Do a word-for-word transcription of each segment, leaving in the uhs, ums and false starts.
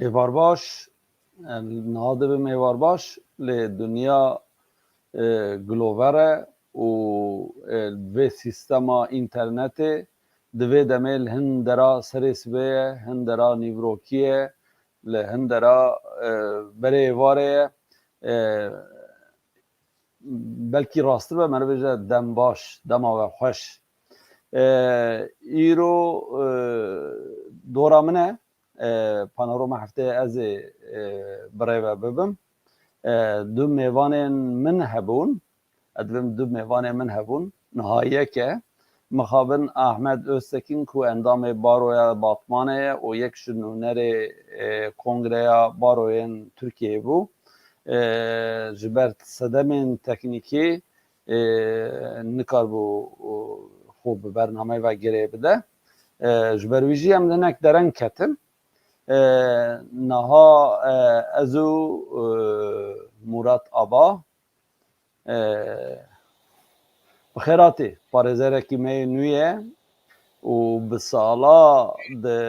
Êvar baş, e, niha dibe mêvar baş, lê dinya, e, glover e û, e, vê sîstema înternetê di vê demê li hin dera serê sibê ye, hin dera nîvrokî ye, li hin dera, e, berê êvarê ye. E, belkî rasttir be, me bêje dem baş, dema we xweş. E, îro, e, dora min e, e, panorama hefteyê ez ê, e, bi rê ve bibim. E, du mêvanên min hebûn. Ez dibêm du mêvanên min hebûn. Niha yek e. Mixabin Ahmed Öztekin ku endamê Baroya Batmanê ye û yek ji nûnerê, e, Kongreya Baroyên Tirkiyeyê bû. E, ji ber sedemên teknîkî, e, nikaribû, e, xwe bi bernameyê ve girê bide. E, ji ber wî jî em hinek dereng ketin. E, niha, e, ez û, e, Murat Aba, e, bi xêr hatî, parêzerekî me yê nû ye û bi sala di,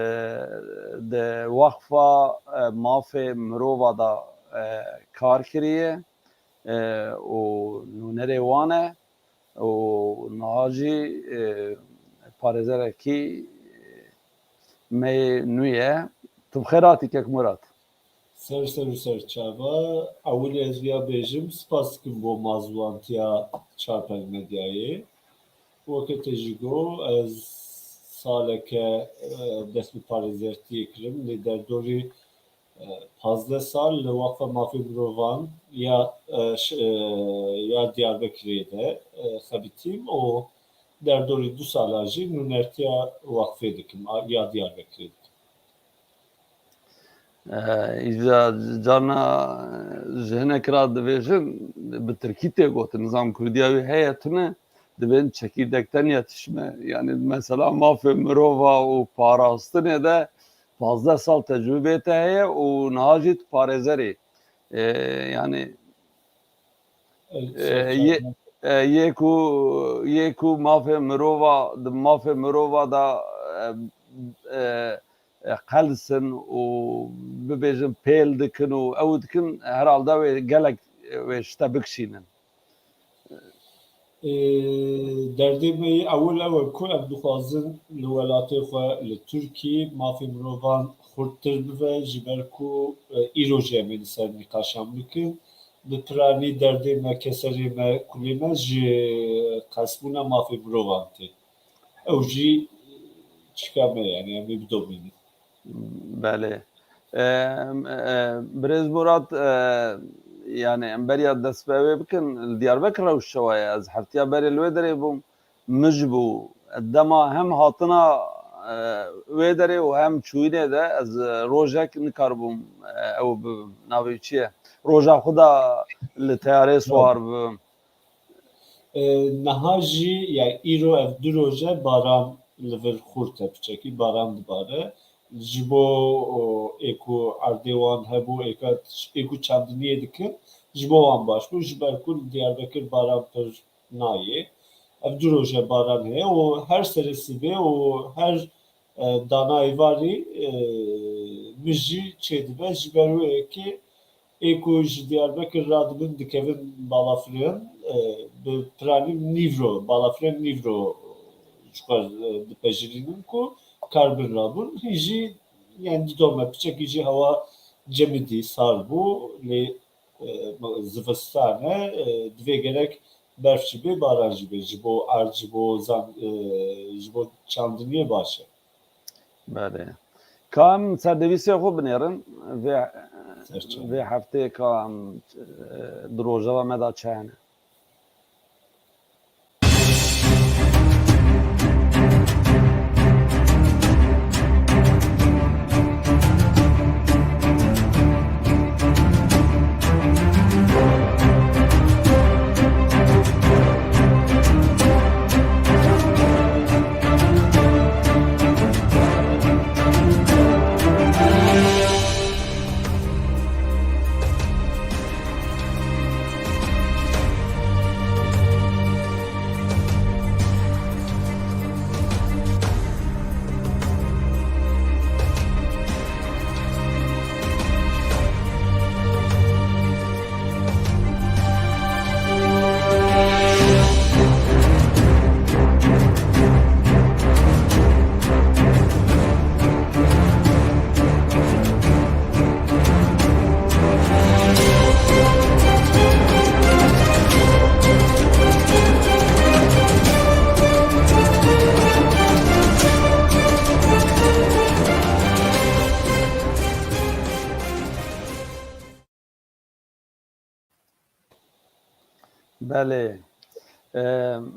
di Weqfa, e, Mafê Mirova de, e, kar kiriye, e, û nûnerê wan e û niha jî, e, parêzerekî me yê nû ye. Tu bi xêr hatî kek Murat. Ser ser û ser çava. Ewilî ez viya bêjim, spas dikim bo mazûlantiya Çarpeng Medyayê. Weke te jî got, ez saleke, e, dest bi parêzertiyê kirim, lê derdorî, e, pazdeh sal li Weqfa Mafê Mirovan ya, e, ş-, e, ya Diyarbekirê de, e, xebitîm û derdorî du sala jî nûnertiya waqfê dikim, a, ya Diyarbekirê dikim. E, îja carna ji hinek re dibêjin, bi tirkî tê gotin, nizam kurdiya wî heye tune, dibên çekirdekten yetişme. Yani mesela mafê mirova û parastinê de pazdeh sal tecrûbê te heye û niha jî tu parêzerî. E, yani E, yê, e, yê ku, yê ku mafê mirova, di mafê mirova de, e, e, e, qelsin û bibêjin pêl dikin û ew dikin, herhalde wê gelek, e, wê ji te bikişînin. E, derdê me yê ewil ew e ku em dixwazin li welatê xwe, li Tirkî, mafê mirovan xurttir bibe, ji ber ku, e, îro jî em ê li ser nîqaşan bikin. Bi piranî derdê me, keserê me, kulê me ji qelsbûna mafê mirovan tê. Ew jî çika me, yani em ê bidomînin. Belê. E, e, Birêz Murat, e, yani em beriya dest bi wê bikin, li Diyarbekir rewş çawa ye? Ez heftiya berê li wê derê bûm. Mij bû. Dema hem hatina, e, wê derê û hem çûyînê de ez, e, rojek nikaribûm, e, ew bibim. Navê çi ye? Roja xwe de li teyarê siwar bibim. E, niha jî, yani îro ev du roj e baran li vir xurt e, piçekî baran dibare. Ji bo, o, ê ku erdê wan hebû, ê ka, ê ku çandiniyê dikin, ji bo wan baş bû. Ji ber ku li Diyarbekir baran pir nayê. Ev du roje baran heye û her serê sibê û her, e, dana êvarî, e, mij jî çêdibe ji ber wê yekê ê ku ji Diyarbekir radibin dikevin balafirên, e, bi piranî nîvro, balafirên nîvro ji xwe, e, dipejirînin ku karbin rabûn. Hîn jî, yani dido me piçekî jî hewa cemidî sar bû lê e, zivistan e, e, divê gerek berf jî bê, baran jî bê. Ji bo erd, ji bo zan-, e, ji bo çandiniyê baş e. Belê. Ka em serdevîsê xwe binêrin, vê, vê hefteyê ka em, e, di rojeva me de çi hene? Belê. Em,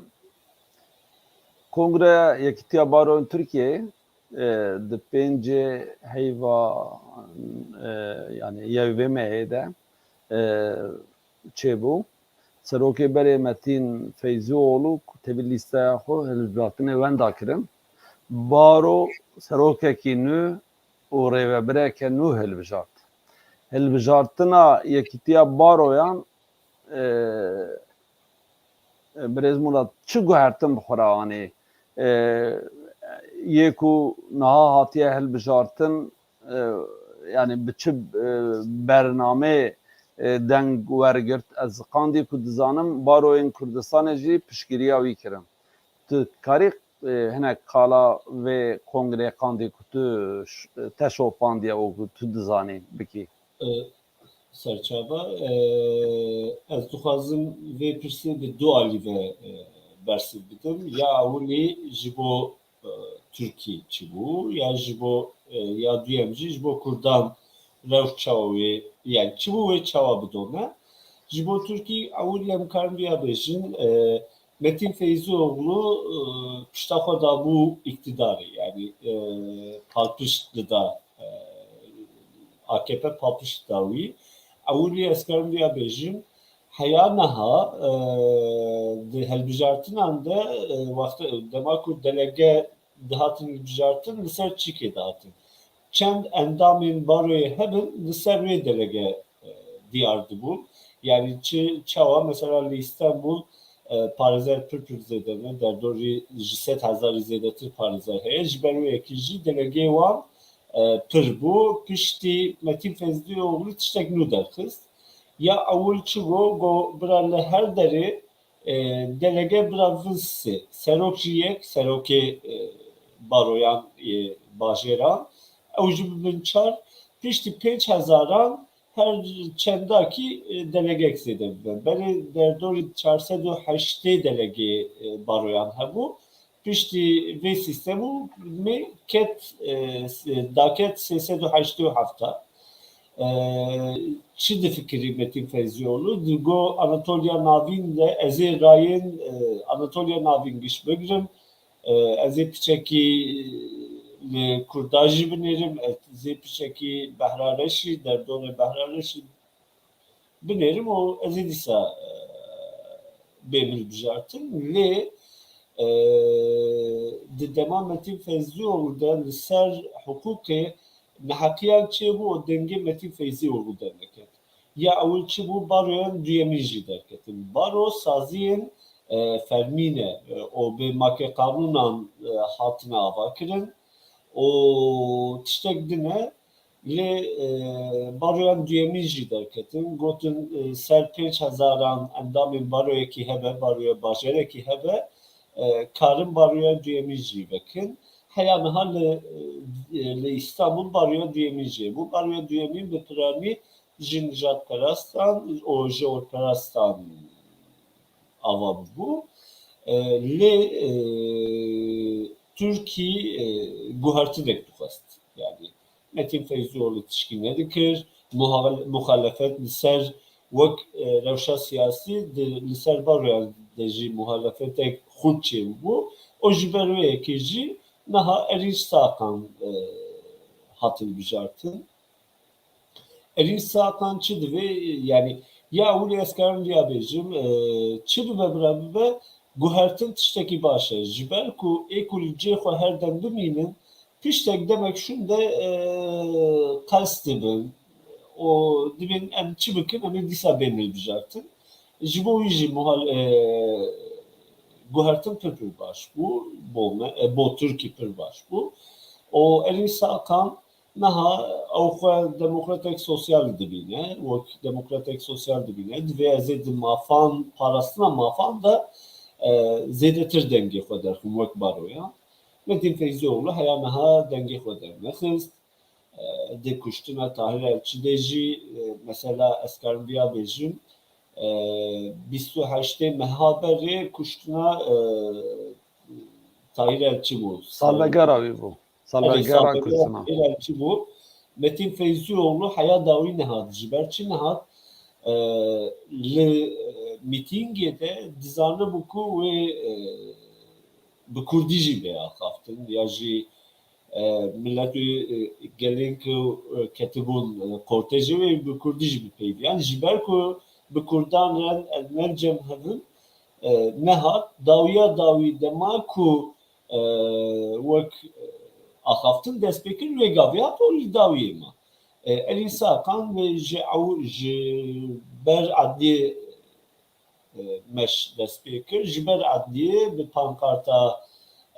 Kongreya Yekîtiya Baroyên Tirkiyeyê, e, di pêncê heyva, e, yani yewê mehê de, e, çêbû. Serokê berê Metîn Feyzîoğlu ku tevî lîsteya xwe hilbijartinê wenda kirin. Baro serokekî nû û rêvebireke nû hilbijart. Hilbijartina Yekîtiya Baroyan, e, e, Birêz Murat, çi guhertin bi xwe re anî? E, yê ku niha hatiye hilbijartin, e, yani bi çi, e, bernameyê, e, deng wergirt? Ez qandî ku dizanim, baroyên Kurdistanê jî piştgiriya wî kirin. Tu karî, e, hinek qala vê kongreyê qandî ku tu ş-, te şopandiye û ku tu dizanî bikî? E, Serçava, e, ez dixwazim vê pirsê bi du alî ve, e, bersiv bidim. Ya ewilî ji bo, e, Tirkî çi bû, ya ji bo, e, ya duyem jî ji bo Kurdan rewş çawa wê, yani çi bû wê çawa bidome. Ji bo Tirkî ewilî em karin viya bêjin, e, Metîn Feyzîoğlu, e, pişta xwe dabû îktidarê, yani, e, palpişt dida, e, A K P palpişt da wî. Ewilî ez karim viya bêjim, heya niha, e, di hilbijartinan de, e, wexta, dema ku delege dihatin hilbijartin, li ser çîkê dihatin. Çend endamên baroyê hebin, li ser wê delege, e, diyar dibûn. Yani çi, çawa mesela li Îstanbul, e, parêzer pir pir zêde ne, derdorî ji sed hezarî zêdetir parêzer heye. Ji ber wê yekê jî delegeyê wan, e, pir bû. Piştî Metîn Feyzîoğlu tiştek nû derxist. Ya ewil çi bû? Got, bira li her derê, e, delege bira bibin sê. Serok jî yek, serokê, e, baroyan, e, bajêran. Ew jî bibin çar. Piştî pênc hezaran her çendakî, e, delegek zêde bibe. Berê derdorî çar sed û heştê delegê, e, baroyan hebû. Piştî vê sîstemû me ket, e, s-, daket sê sed û heştê û heft. E, çi difikirî Metîn Feyzîoğlu? Digo Anatoliya Navîn de ez ê rayên, e, Anatoliya Navîn giş bigrim. E, ez ê piçekî li Kurda jî binêrim, ez ê piçekî Behra Reşî, derdorê Behra Reşî binêrim û ez ê dîsa, e, bêm hilbijartin. Lê, e, di dema Metîn Feyzîoğlu de li ser hiqûqê neheqiyan çêbû û dengê Metîn Feyzîoğlu derneket. Ya ewil çi bû? Baroyan duyemîn jî derketin. Baro saziyên, e, fermî ne, e, û bi makeqanûnan, e, hatine avakirin û tiştek din e. Lê, e, baroyan duyemîn jî derketin. Gotin, e, ser pênc hezaran endamên baroyekî hebe, baroya bajarekî hebe, e, karin baroya duyemîn jî vekin. Heya niha li, e, li Îstanbul baroya duyemîn jê bû. Baroya duyemîn bi piranî ji nijadperastan û ji orperastan ava bûbû. E, lê, e, Tirkî, e, guhertinek dixwest. Yani Metîn Feyzîoğlu tişkî nedikir. Muhal-, muhalefet li ser wek, e, rewşa siyasî di, li ser baroyan de jî muhalefetek xurt çêbûbû. O ji ber wê yekê jî niha Erînç Sakan, e, hatin bijartin. Erînç Sakan çi divê? Yani ya ewilî ez karim viya bêjim, e, çi bibe bira bibe, guhertin tiştekî baş e. Ji ber ku ê ku li cê xwe her dem bimînin, piştek demek şûnde, e, qels dibin. Û dibên em çi bikin, em ê dîsa bên hilbijartin. Ji bo wî jî muhal-, e, guhertin pir pir baş bû, bo me, e, bo Tirkî pir baş bû. Û Erînç Sakan niha ew xwe demokratek sosyal dibîne, wek demokratek sosyal dibîne. Divê ez ê di mafan, parastina mafan de, e, zêdetir dengê xwe derxim wek baroya. Metîn Feyzîoğlu heya niha dengê xwe dernexist. E, di kuştina Tahir Elçî de jî, e, mesela ez karim viya bêjim, e, bîst û heştê meha berê kuştina, e, Tahir Elçî bû. Salvegera wî bû. Erê, Salvegera salvegera kuştina. Tahir Elçî bû. Metîn Feyzîoğlu heya dawî nehat. Ji ber çi nehat? E, li, e, mîtîngê de dizanibû ku wê, e, bi kurdî jî bê axaftin ya jî, e, milet wê, e, gelên ku, e, ketibûn, e, kortejê wê bi kurdî jî bipeyivî. Yanî ji ber ku bi kurdan re ne cem hebin, e, nehat. Dawiya dawî dema ku, e, wek, e, axaftin dest pê kir, wê gavê hat û li dawiyê ma. E, Elî Sakan ji ew, ji ber edliyê, e, meş dest pê kir. Ji ber edliyê bi pankarta,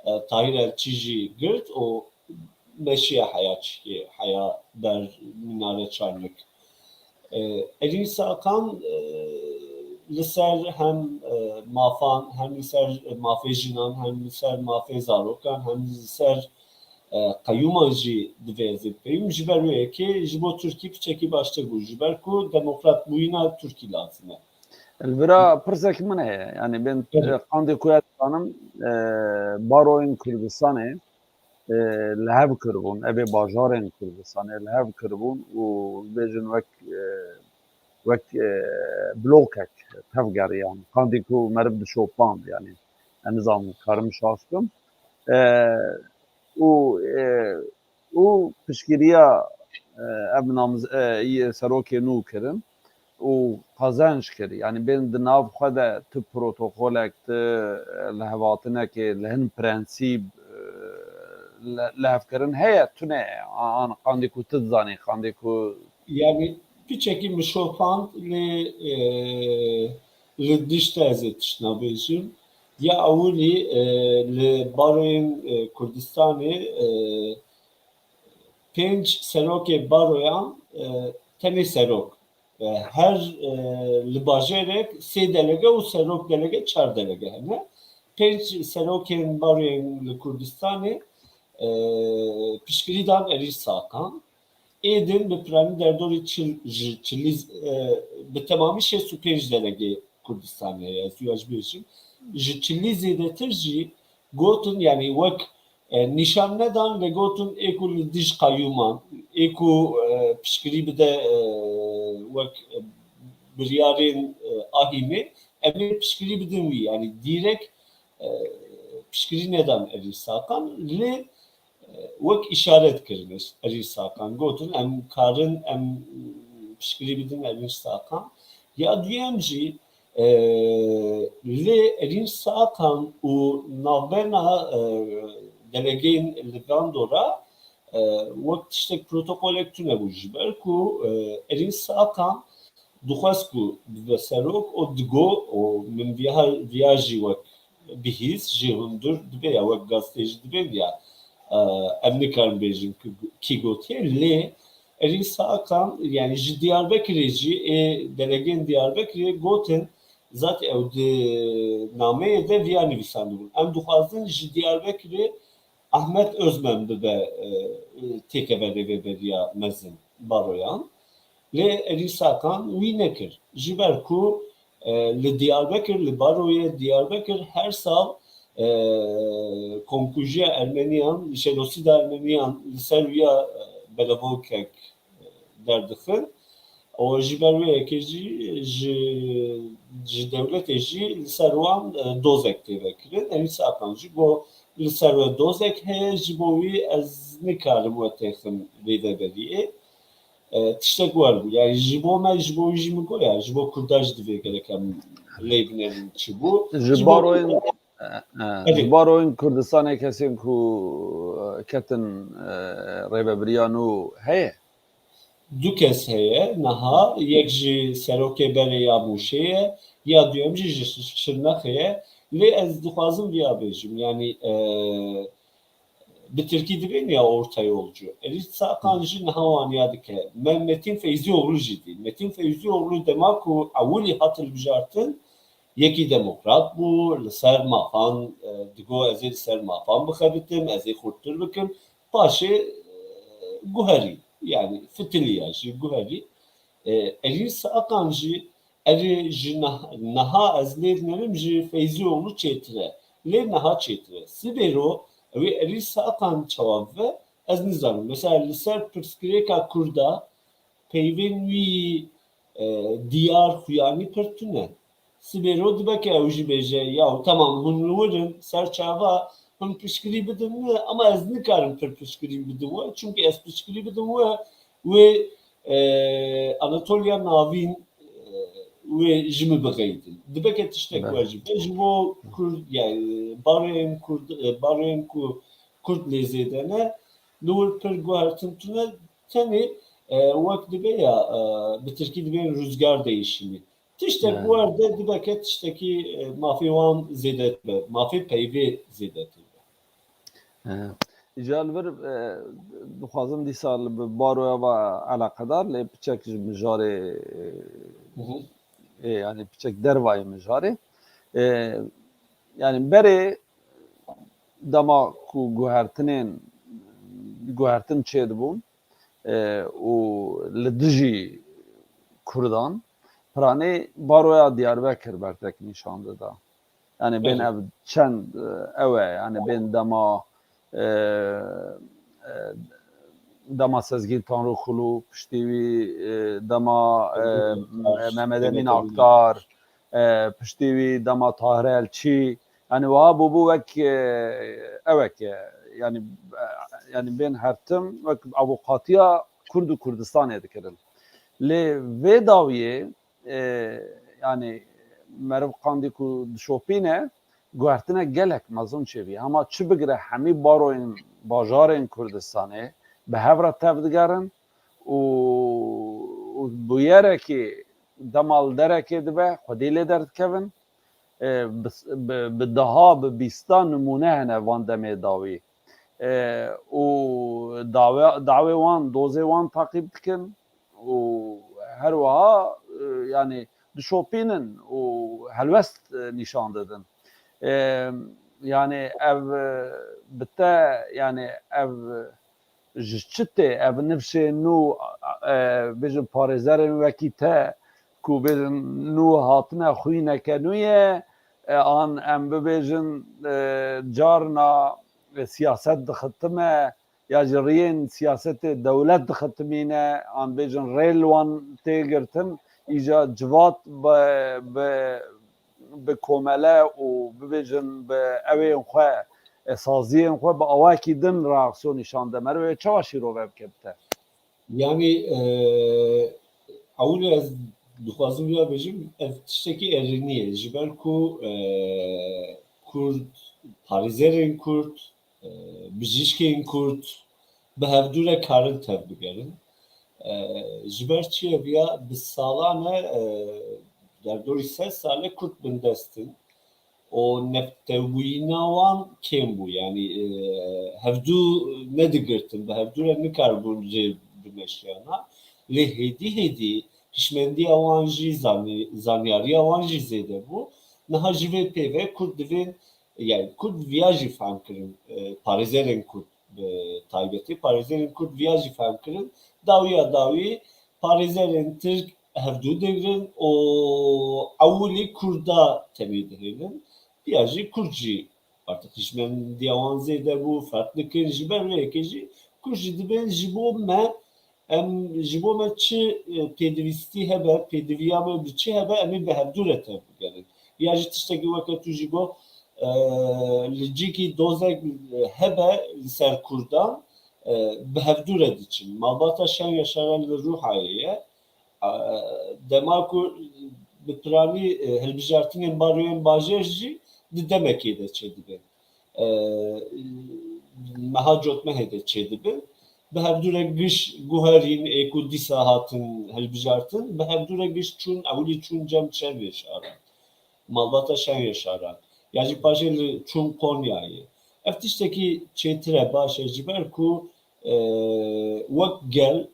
e, Tahîr Elçî jî girt û meşiye heya çikê, heya ber Mînare Çarmik. E, Elî Sakan, e, li ser hem, e, mafan, hem li ser mafê jinan, hem li ser mafê zarokan, hem li ser, e, qeyûman jî divê ez ê bipeyivim. Ji ber wê yekê ji bo Tirkî piçekî baştir bû. Ji ber ku demokrat bûyîna Tirkî lazim e. Li vira pirsek min heye. Yanî bên, Evet. e, qandê ku ez dizanim, e, baroyên Kurdistanê, e, li hev kiribûn. Evê bajarên Kurdistanê li hev kiribûn û bêjin wek, e, wek, e, blokek tevgeriyan. Qandê ku meriv dişopand, yanî, ez nizanim karim şaş kim. E, û, e, û piştgiriya, e, ev namz-, e, yê serokê nû kirin û qazenc kir. Yanî bên di nav xwe de tu protokolek, tu, e, lihevatinekê, li hin prensîb, e, li, lihevkirin heye, tune ye. An, an qandê ku tu dizanî, qandê ku Yanî piçekî min şopand lê, e, li diş te ez ê tiştna bêjim. Ya ewilî, e, li baroyên, e, Kurdistanê, e, pênc serokê baroyan, e, tenê serok. E, her, e, li bajêrek sê delege û serok delege çar delege hene. Pênc serokên baroyên li Kurdistanê, e, piştgirî dan Elî Sakan. Êdin bi piranî derdorî çil, ji çilî, e, bi temamî şêst û pênc delegê Kurdistanê heye, ez wî ya jî bêjim. Ji çilî zêdetir jî gotin, yanî wek, e, nîşan nedan, lê gotin ê ku li dij qeyûman, ê ku, e, piştgirî bide, e, wek, e, biryarên, e, ahîmê, em ê piştgirî bidin wî. Yanî dîrek, e, piştgirî nedan Elî Sakan, lê wek îşaret kirin Elî Sakan. Gotin, em karin, em piştgirî bidin Elî Sakan. Ya duyem jî, e, lê Elî Sakan û navbena, e, delegeyên li Gandora, e, wek tiştek protokolek tune bû ji ber ku, e, Elî Sakan dixwest ku bibe serok û digo û min viya, viya jî wek bihîst jê hundir dibê ya wek gazetê jî dibê ya, e, em nikarin bêjin ku kî gotiye, lê Elî Sakan, yanî ji Diyarbekirê jî ê delegên Diyarbekirê gotin, zat ew di nameyê de viya nivîsandibûn. Em dixwazin ji Diyarbekirê Ahmet Özmen bibe, e, têkeve rêveberiya mezin baroyan. Lê Elî Sakan wî nekir. Ji ber ku, e, li Diyarbekir, li baroyê Diyarbekir her sal, e, komkujiya Ermeniyan, jenosîda Ermeniyan li ser wî ya, e, belevonkek, e, derdixin. Û ji ber wê yekê jî ji, ji dewletê jî li ser wan, e, dozek tê vekirin. Elî Sakan jî got, li ser we dozek heye, ji bo wî ez nikarim we têxim rêveberiyê. E, tiştek wer bû. Yani ji bo me, ji bo wî jî min got ya, ji bo Kurdan jî divê gerek em lê binêrin çi bû. Ji Ji bo baroyên, e, e, Erê. ji baroyên Kurdistanê kesên ku, e, ketin, e, rêvebiriya nû heye? Du kes heye niha, yek ji serokê berê ya Mûşê ye, ya duyem jî ji Şirnexê ye. Lê ez dixwazim viya bêjim, yanî, e, bi tirkî dibên ya orta yolcu. Elî Sakan jî niha wan ya dike. Me Metin Feyzîoglu jî dî. Metin Feyzîoglu dema ku ewilî hat hilbijartin, yekî demokrat bû, li ser mafan, e, digo ez ê li ser mafan bixebitim, ez ê xurttir bikim. Paşê, e, guherî, yani fitiliya jî guherî. E, Elî Sakan jî, erê ji nah-, niha ez lê dinerim ji Feyzîoglu çêtir e. Lê niha çêtir e. Sibêro ew ê Elî Sakan çawa bibe, ez nizanim. Mesela li ser pirsgirêka Kurda peyvên wî, e, diyar xuyanî pir tune. Sibê ro dibe ke ew jî bêje, ya temam, hûn li wir in, ser çava, hûn piştgirî bidin min, ama ez nikarim pir piştgirî bidim we, çimkî ez piştgirî bidim we, wê, e, Anatoliya Navîn, e, wê ji min bixeyidin. Dibe ke tiştek Belê. we jî be, ji bo Kurd, yani, baroyên Kurd, e, baroyên ku Kurd lê zêde ne, li wir pir guhertin tune, tenê, e, wek dibe ya, e, bi tirkî dibên rüzgar değişimi. Tiştek Yani. werde dibe ke tiştekî, e, mafê wan zêdetir be, mafê peyvê zêdetir be. E, îca li vir, e, dixwazim dîsa li bi baroya ve eleqedar, lê piçek ji mijarê, Hı hı. e, yani piçek dervayê mijarê. E, yani berê dema ku guhertinên, guhertin çêdibûn, e, û li dijî Kurdan, piranî baroya Diyarbekir bertek nîşan dida. Yani bên Evet. ev çend, e, ew e, yani bên dema, e, e, dema Sezgîn Tanrıkulu, piştî wî, e, dema, e, Tanrıkulu, Mehmet Emin Mehmet Emin Aktar, e, piştî wî dema Tahir Elçî, yani wiha bûbû wek, e, ewek e, yani, e, yani bên her tim wek avûqatiya Kurd û Kurdistanê dikirin. Lê vê dawiyê, e, yani meriv qandî ku dişopîne, guhertine gelek mezin çêbî. Hema çi bigire hemî baroyên bajarên Kurdistanê bi hev re tev digerin û, û bûyerekê dema li derekê dibe, xwedî lê derdikevin. E, bi, bi, bi deha, bi bîsta nimûne hene van demê dawî. E, û dawe, dawê wan, dozê wan taqîb dikin û her wiha, e, yani dişopînin û helwest, e, nîşan didin. E, yani ev, e, bi te, yani ev ji çi tê ev nifşê nû, e, bêjin parêzerên wekî te ku bêjin nû hatine xwîneke nû ye, e, an em bibêjin, e, carna, e, siyaset dixitime ya ji riyên siyasetê dewlet dixitimîne, an bêjin rê li wan tê girtin, îca civat bi, bi bi komele û bibêjin bi ewên xwe, e, saziyên xwe bi awakî din reaksiyon nîşan de. Meriv ê çawa şîrove bike bi te? Yani, e, ewil ez dixwazim ya bêjim, ev tiştekî erênî ye. Ji ber ku, e, Kurd, parêzerên Kurd, e, bijîşkên Kurd bi hevdû re karin tev bigerin. E, ji ber çi ye viya bi salan e, e, derdorî sed sal e Kurd bindest in. O neftewbûyîna wan kêm bû. Yani, e, hevdû nedigirtin, bi hevdû re nikaribûn rê bimeşiyana. Lê hêdî hêdî hişmendiya wan jî, zanî-, zanyariya wan jî zêde bû. Niha ji vê pê ve Kurd divên Yani Kurd viya jî fehm kirin, e, parêzerên Kurd bi taybetî, parêzerên Kurd viya jî fehm kirin, dawiya dawî parêzerên Tirk hevdû digrin û ewilî Kurda tenê dihêlin. Viya jî Kurd jî artık hişmendiya wan zêde bû, ferq dikin. Ji ber vê yekê jî Kurd jî dibên ji bo me Em ji bo me çi, e, pêdivîstî hebe, pêdiviya me bi çi hebe, em ê bi hevdû re tev bigerin. Ya jî tiştekî weke tu jî got, e, li cîkî dozek, e, hebe li ser Kurdan, e, bi hevdû re diçin. Malbata Şen Yaşaran li Ruhayê ye. E, dema ku bi piranî, e, hilbijartinên baroyên bajêr jî di demekê de çêdibin. e, meha cotmehê de çêdibin. Bi hevdû re giş guherîn, ê ku dîsa hatin hilbijartin, bi hevdû re giş çûn, ewilî çûn cem Şen Yaşaran. Malbata Şen Yaşaran. Ya jî paşê li çûn Konyayê. Ev tiştekî çêtir e, baş e, ji ber ku, e, wek gel,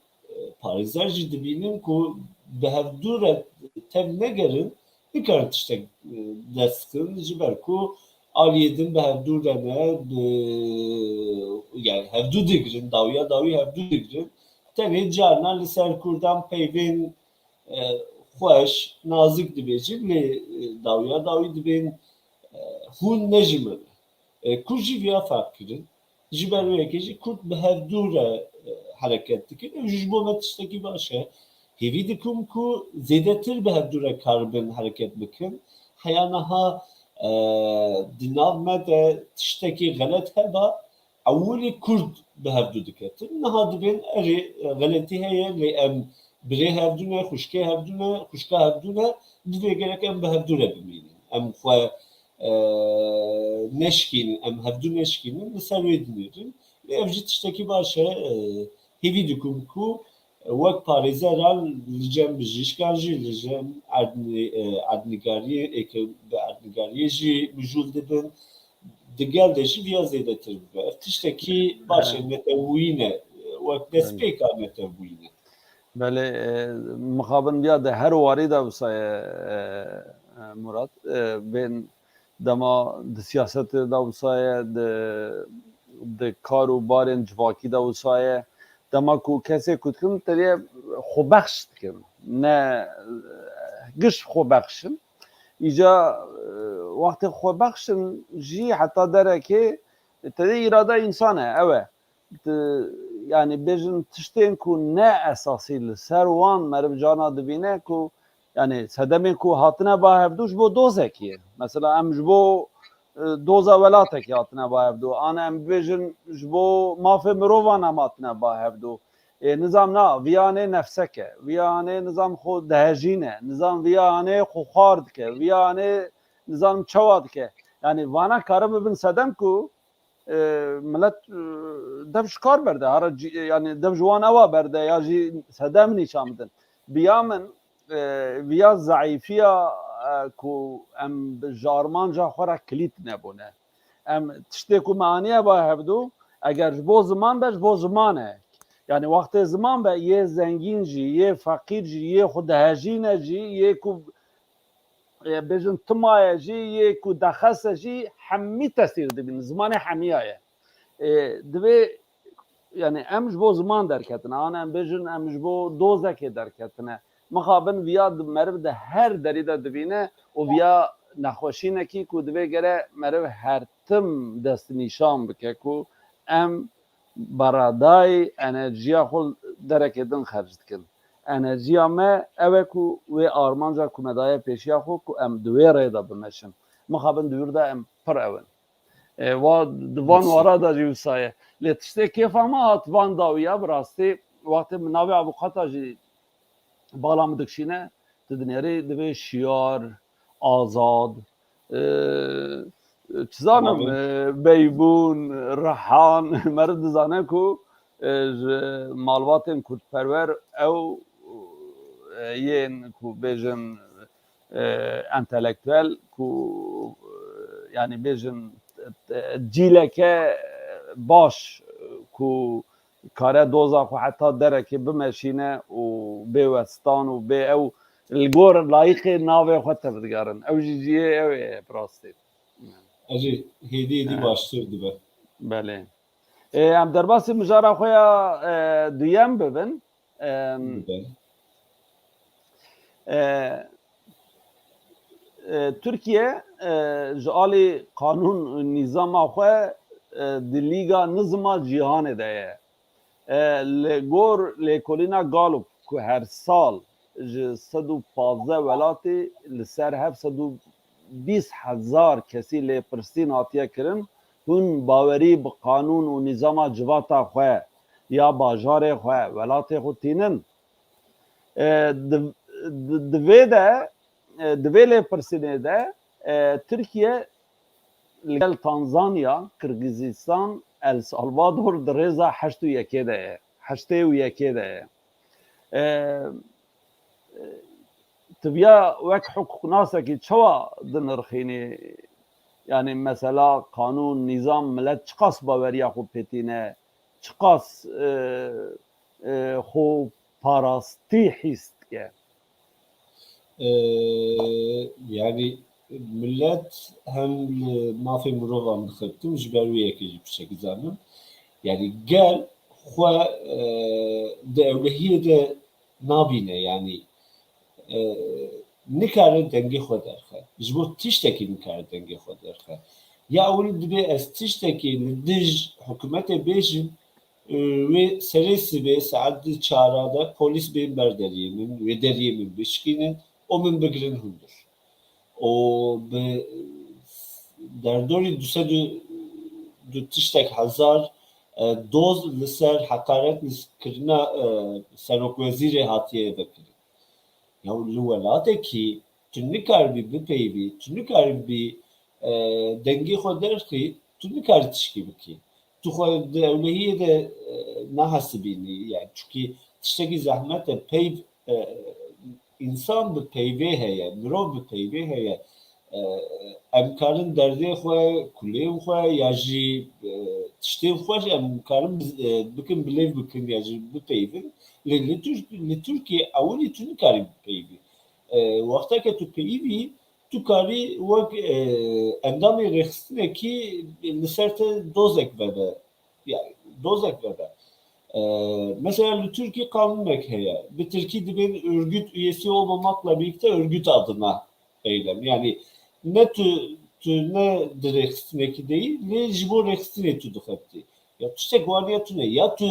parêzer jî dibînin ku bi hevdû re tev negerin, nikarin tiştek, e, dest bixin, ji ber ku aliyê din bi hevdû re ne, bi, yani hevdû digirin, dawiya dawî hevdû digirin. Tenê carna li ser Kurdan peyvên, e, xweş, nazik dibêjin, lê, e, dawiya dawî dibên, e, hûn ne ji min. E, Kurd jî viya ferq kirin. Ji ber wê yekê jî Kurd bi hevdû re, e, hereket dikin. Ew jî ji bo me tiştekî baş e. Hêvî dikim ku zêdetir bi hevdû re karibin hereket bikin. heya niha, e, di nav me de tiştekî xelet heba, ewilî Kurd bi hevdu diketin. Niha dibên erê, e, xeletî heye, lê em birê hevdu ne, xwişkê hevdu ne, xwişka hevdu ne, divê gerek em bi hevdu re bimînin. Em xwe, e, neşkînin, em hevdu neşkînin, li ser wê dinêrin. Lê ev jî tiştekî baş e. E, hêvî dikim ku wek parêzeran li cem bijîşkan jî, li cem erdni-, e, erdnigariyê, ê ke bi erdnigariyê jî mijûl dibin, di gel de jî viya zêdetir bibe. Ev tiştekî baş e, netewbûyî ne, wek destpêka netewbûyî ne. Belê, e, mixabin viya de her warî de wisa ye, e, e, Murat. E, bên dema di siyasetê de wisa ye, di, di kar û barên civakî de wisa ye. Dema ku kesê ku dikim, te dê xwebexş dikim. Ne, e, giş xwebexş in. Îca, e, wextê xwebexş in jî heta derekê, te dê îrada însan e, ew e. Di, yanî bêjin tiştên ku ne esasî li ser wan meriv carna dibîne ku, yanî sedemên ku hatine ba hevdû ji bo dozekî ye. Mesela em ji bo, e, doza welatekî hatine ba hevdû. An em bibêjin ji bo mafê mirovan em hatine ba hevdû. Ê, nizam na, viyanê nefsek e. Viyanê nizam xwe dihejîne. Nizam viyanê xwe xwar dike. Viyanê nizam çawa dike. Yanî vana karin bibin sedem ku e, milet, e, dev ji kar berde, hara cî-, yani dev ji wan ewa berde ya jî sedem nîşan bidin. Biya min, e, viya zeîfiya, e, ku em bi ji armanca xwe re kilît nebûne. Em tiştê ku me aniye ba hevdû, eger ji bo ziman be, ji bo ziman e. Yani wextê ziman be, yê zengîn jî, yê feqîr jî, yê xwe dihejîne jî, yê ku e, bêjin timaye jî, yê ku dexese jî hemî tesîr dibînin. Zimanê hemiya ye. E, divê, yani em ji bo ziman derketine, an em bêjin em ji bo dozekê derketine. Mixabin viya di meriv de her derî de dibîne û viya nexweşînekî ku divê gere meriv her tim destnîşan bike ku em beradayî enerjiya xwe derekê din xerc dikin. Enerjiya me ew e ku wê armanca ku me daye pêşiya xwe ku em di wê rê de bimeşin. Mixabin di wir de em pir ew in. E, wa, di van wara de jî wisa ye. Lê tiştê kêfa me hat van dawiya bi rastî wextê min navê avûkata jî bala min dikişîne, tu dinêrî divê şiyar, azad, e, çi zanim, e, beybûn, rehan, meriv dizane ku, e, ji malbatên kurdperwer ew, e, yên ku bêjin, e, entelektuel ku, e, yanî bêjin, e, cîleke baş ku kare doza xwe heta derekê bimeşîne û bê westan û bê ew li gor layîqê navê xwe tevdigerin. Ew jî cihê ew ê bi rastî. Ev jî hêdî hêdî He. baştir dibe. Belê. Ê, em derbasî mijara xwe ya, e, duyem bibin. Em, Dibe. e, e, Tirkiye, e, ji alî qanûn û nîzama xwe, e, di lîga nizma cîhanê de ye. E, li gor lêkolîna Gallup ku her sal ji sed û pazdeh welatî li ser hev sed û bîst hezar kesî lêpirsîn hatiye kirin, hûn bawerî bi qanûn û nîzama civata xwe ya bajarê xwe, welatê xwe tînin? E, di, di, di vê de, e, di vê lêpirsînê de, e, Tirkiye li gel Tanzanya, Qirgizistan, El Salvador di rêza heşt û yekê de ye. Heştê û yekê de ye. E, e, tu viya wek hiqûqnasekî çawa dinirxînî? Yani mesela qanûn, nîzam, milet çiqas baweriya xwe pê tîne, çiqas, e, e, xwe parastî hîs dike? E, yani millet hem li mafê mirovan dixebtin, ji ber wê yekê jî piçekî zanim. Yani gel xwe, e, di ewlehiyê de nabîne, yani, e, nikare dengê xwe derxe. Ji bo tiştekî nikare dengê xwe derxe. Ya ewil dibê ez tiştekî li dij hikûmetê bêjim, e, wê serê sibê saet di çara de polîs bên ber deriyê min, wê deriyê min bişkînin û min bigirin hundir. û bi derdorî du sed û du tiştek hezar, e, doz li ser heqaret li kirina, e, serokwezîrê hatiye vekirin. Ya li welatekî tu nikaribî bipeyivî, tu nikaribî, e, dengê xwe derxî, tu nikarî tişkî bikî. Tu xwe di ewlehiyê de, e, nahesibînî. Yani çunkî tiştekî zehmet e, peyv, e, însan bi peyvê heye, mirov bi peyvê heye. E, em karin derdê xwe, kulên xwe ya jî, e, tiştên xwe jî em karin bi-, e, bikin, bilêv bikin ya jî bipeyvin. Lê li Tirk-, li Tirkiyê ewilî tu nikarî bipeyvî. E, wexteke tu peyivî, tu karî wek, e, endamê rêxistinekî li ser te dozek vebe. Yani dozek vebe. E, mesela li Tirkî qanûnek heye. Bi Tirkî dibên örgüt üyesi olmamakla birlikte örgüt adına eylem. Yani ne tu, tu ne di rêxistinekî de yî, lê ji bo rêxistinê tu dixebitî. Ya tiştek waniya tune. Ya tu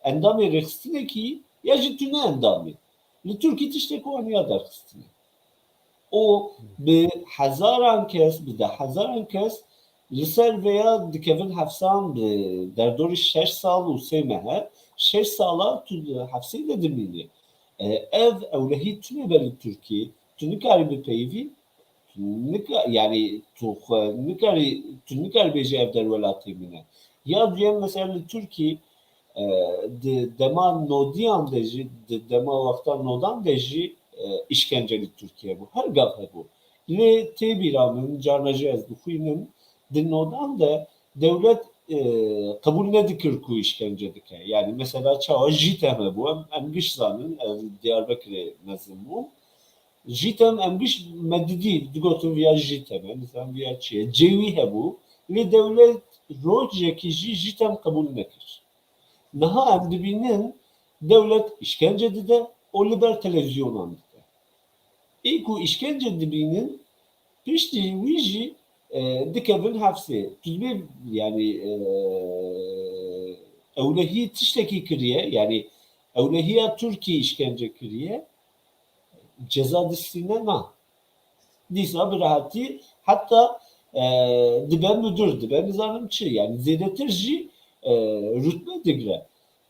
endamê rêxistinekî yî, ya jî tu ne endamî. Li Tirkî tiştek waniya derxistine. Û bi hezaran kes, bi deh hezaran kes li ser vêya dikevin hefsan bi derdorî şeş sal û sê mehe, şeş sala tu di hefsê de dimînî. E, ev ewlehî tune be li Tirkî, tu nikarî bipeyivî, tu nika-, yani tu xwe nikarî, tu nikarî bêjî ev der welatê min e. Ya duyem mesela li Tirkî, e, di dema nodiyan de jî, di dema wexta nodan de jî, e, îşkence li Tirkiye bû. Her gav hebû. Lê tê bîra min, carna jî ez dixwînim, di nodan de dewlet, e, qebûl nedikir ku îşkence dike. Yani mesela çawa JÎTEM hebû, em, em giş zanin, ez Diyarbekirê mezin bûm. JÎTEM em giş me didî, digotin viya JÎTEM e, nizanim viya çi ye. Cêwî hebû, lê dewlet rojekî jî JÎTEM qebûl nekir. Niha em dibînin dewlet îşkence dide û li ber televîzyonan dide. Ê ku îşkence dibînin, piştî wî jî, e, dikevin hefsê. Tu dibê, yani, e, ewlehî tiştekî kiriye, yani ewlehiya Tirkî îşkence kiriye, ceza distîne na. Dîsa bi rehetî heta, e, dibe müdür, dibe nizanim çi. Yani zêdetir jî, e, rutbe digre.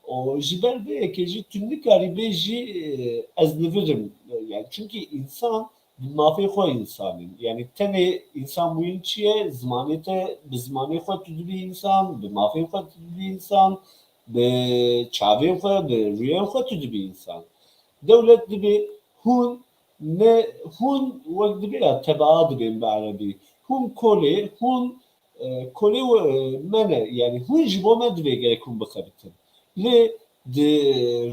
Û ji ber vê yekê jî tu nikarî bêjî, e, ez li vir im. Yani çunkî însan bi mafê xwe însan in. Yani tenê însan bûyîn çi ye? Zimanê te, bi zimanê xwe tu dibî însan, bi mafên xwe tu dibî însan, bi çavên xwe, bi rûyên xwe tu dibî însan. Dewlet dibê hûn ne, hûn wek dibê ya tebaa dibên bi erebî. Hûn kolê, hûn, e, kolê we, e, me ne. Yani hûn ji bo me divê gerek hûn bixebitin. Lê di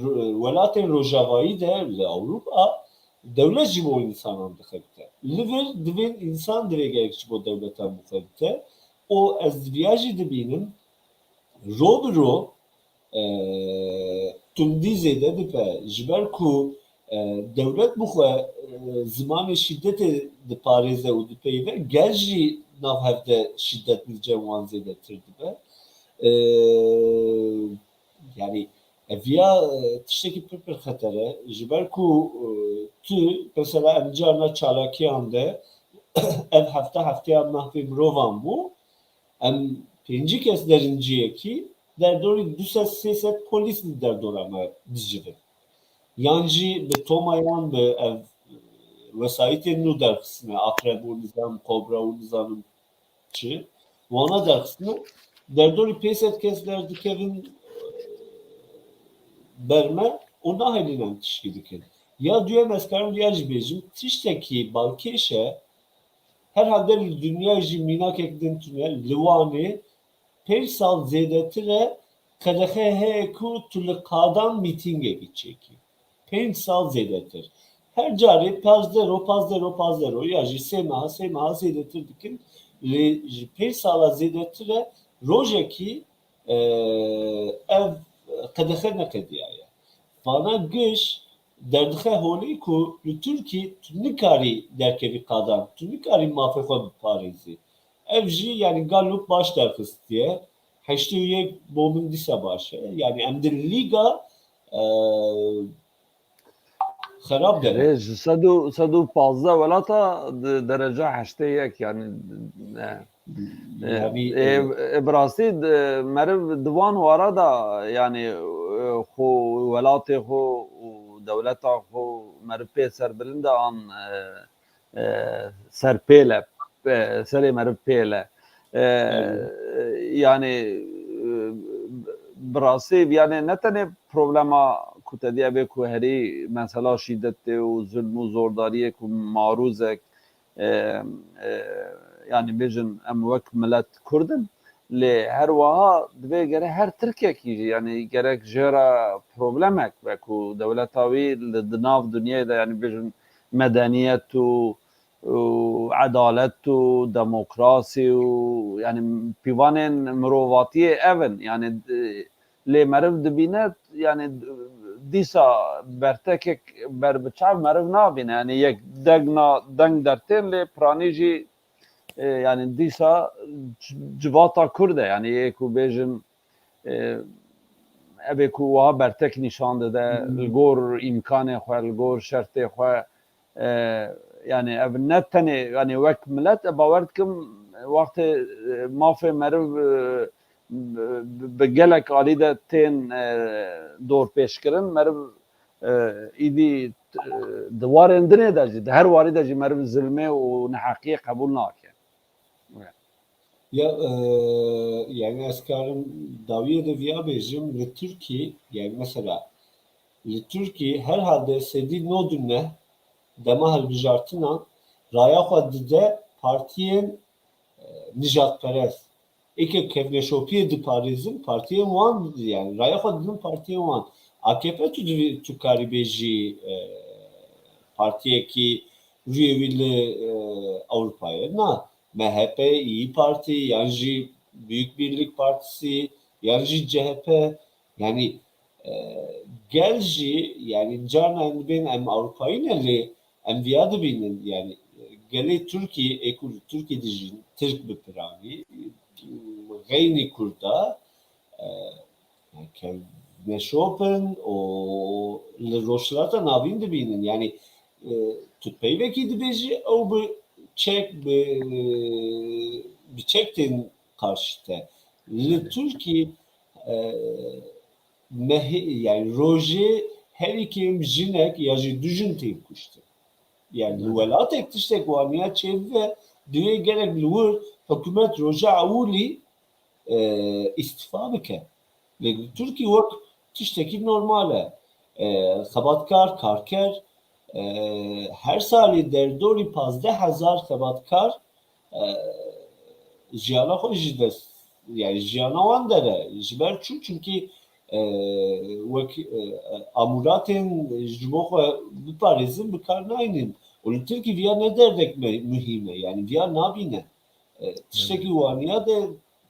ro-, welatên rojavayî de, li Ewropa, dewlet ji bo însanan dixebite. Li vir divên însan divê gerek ji bo dewletan bixebite. Û ez viya jî dibînim, ro bi ro, e, tundî zêde dibe. Ji ber ku, e, dewlet bixwe, e, zimanê şîdetê diparêze û dipeyve, gel jî nav hev de şîdet li cem wan zêdetir dibe. E, yani, ev ya, e, tiştekî pir pir xeter e. Ji ber ku, e, tu, mesela em carna çalakiyan de ev hefte hefteya mafê mirovan bû, em pêncî kes derinciyekî derdorî du sed sê sed polîs li derdora me dijivin. Yan jî bi tomayan, bi ev wesayîtên nû derxistine, Akrep û nizam, Kobra û nizanim çi, wana derxistine. Derdorî pênc sed kes derdikevin ber me û nahêlînin tişkî dikin. Ya duyem ez karim ya jî bêjim, tiştekî balkêş e, herhalde li dinyayê jî mînakek din tune, li Wanê pênc sal zêdetir e, qedexe heye ku tu li qadan mîtîngekî çêkî. Pênc sal zêdetir. Her carê pazdeh ro, pazdeh ro, pazdeh ro ya jî sê meha, sê meha zêdetir dikin. Lê ji pênc sala zêdetir e rojekî, e, ev qedexe neqediyaye. Vana giş derdixe holê ku li Tirkî tu nikarî derkevî qadan, tu nikarî mafê xwe biparêzî. Ev jî, yani, Gallup baş derxistiye. Heştê û yek bo min dîsa baş e. Yani, em di lîga, e, Xerab dere. Ê, ji sed û, sed û pazdeh welata di dereca heştê yek, yani, e, e, Yani, e, e, bi rastî di, meriv di van wara da, yani, e, xwe welatê xwe û dewleta xwe meriv pê serbilind e an, e, e, serpêl e, e, serê meriv pêl e. E, Evet. Yani, e, bi rastî, yani, ne tenê problema ku te diye bê ku herî mesela şîdetê û zulm û zordariyê ku marûzek, e, e, yani, bêjin em wek milet Kurd in, lê her wiha divê gere her Tirkekî jî, yani, gerek jê re problemek be ku dewleta wî li di nav dinyayê de, yani, bêjin medeniyet û û edalet û demokrasî û, yani, pîvanên mirovatiyê ev in. Yani, e, lê meriv dibîne, yani, dîsa bertekek ber bi çav meriv nabîne. Yani, yek deng na, deng dertên lê piranî jî, e, yani, dîsa c-, civata Kurd e. Yani, yê ku bêjin, e, evê ku wiha bertek nîşan dide, li gor îmkanê xwe, li gor şertê xwe, e, yani, ev ne tenê, yani, wek milet, e, bawer dikim, wextê, e, mafê meriv, e, bi, bi gelek alî de tên, e, dorpêçkirin, meriv, e, îdî, e, di warên dinê de jî, di her warî de jî meriv zilmê û neheqiyê qebûl nake. Ya, e, yani, ez karim dawiyê de viya bêjim, li Tirkî, yani, mesela, li Tirkî herhalde sedî nod û neh dema hilbijartina raya xwe dide partiyên, e, nijadperest. Êkê kevneşopiyê diparêzin, partiyên wan, yani, raya xwe didin partiyên wan. A K P tu divî, tu karî bêjî, e, partiyekî rûyê wî li, e, Ewropayê. Na, M H P, İYİ Parti, yan jî Büyük Birlik Partisi, yan jî C H P. Yani, e, gel jî, yani, carna em dibên em Ewropayî ne, lê em viya dibînin, yani, gelê Tirkî, ê ku li Tirkî dijîn, Tirk bi piranî, xeynî Kurda, e, kevneşop in û li Rojhilata Navîn dibînin. Yani, e, tu peyvekî dibêjî, ew bi çek, bi, bi çek tên karşî te. Li Tirkî, e, mehê, yani, rojê herî kêm jinek ya jî du jin tên kuştin. Yani, li welatek tiştek waniya çêbibe, divê gerek li wir hikûmet roja ewilî, e, îstifa bike. Lê li Tirkî wek tiştekî normal e. E, xebatkar, karker, e, her salî derdorî pazdeh hezar xebatkar, e, jiyana xwe ji dest, yani, jiyana wan dere. Ji ber çû, çunkî, e, wek, e, amûratên ji bo xwe biparêzin, bi kar nayînin. Û li Tirkî viya ne derdek me-, muhîm e, yani, viya nabîne. E, tiştekî waniya de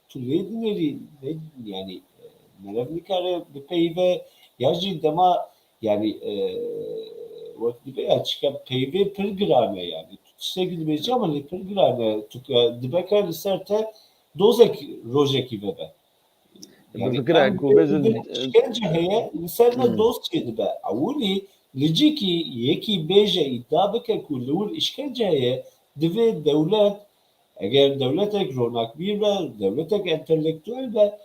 tu lê dinêrî, ne, yani, e, meriv nikare bipeyive, ya jî dema, yani, e, wek dibe ya çike peyvê pir giran e, yani. Tu tiştekî dibêjî ama lê pir giran e. Tu ke-, dibe ke li ser te dozek rojekî vebe. Yani, Bifikire em ku bêjin, dibêjin îşkence heye, li ser me Hmm. doz çêdibe. Ewilî li cîkî yekî bêje îdia bike ku li wir îşkence heye, divê dewlet, eger dewletek ronakbîr be, dewletek entelektuel be,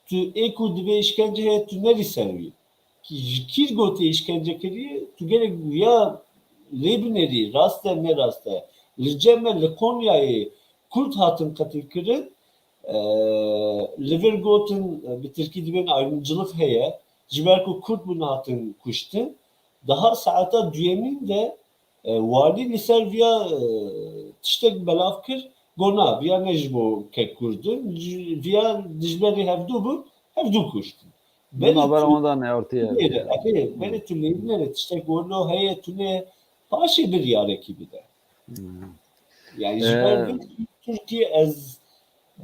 tu ê ku divê îşkence heye, tu nerî ser wî. Kî-, ji kîr gotê îşkence kiriye, tu gerek ya lê binêrî, rast e, ne rast e. Li cem me li Konyayê Kurd hatin qetilkirin, e, li vir gotin, e, bi tirkî dibên ayrımcılık heye, ji ber ku Kurd bûn hatin kuştin. Daha saeta duyemîn de, e, walî li ser viya, e, tiştek belav kir, got na, viya ne ji bo kek Kurd in, ji, viya dijberê hevdû bû, hevdû kuştin. Belê Navbera tu wan de neyartiye. Nere, erê, belê tu lê nere, tiştek welo heye, tu ne paşê biryarekî bide. Hmm. Yani ji ber Ee, vê Tirkî ez,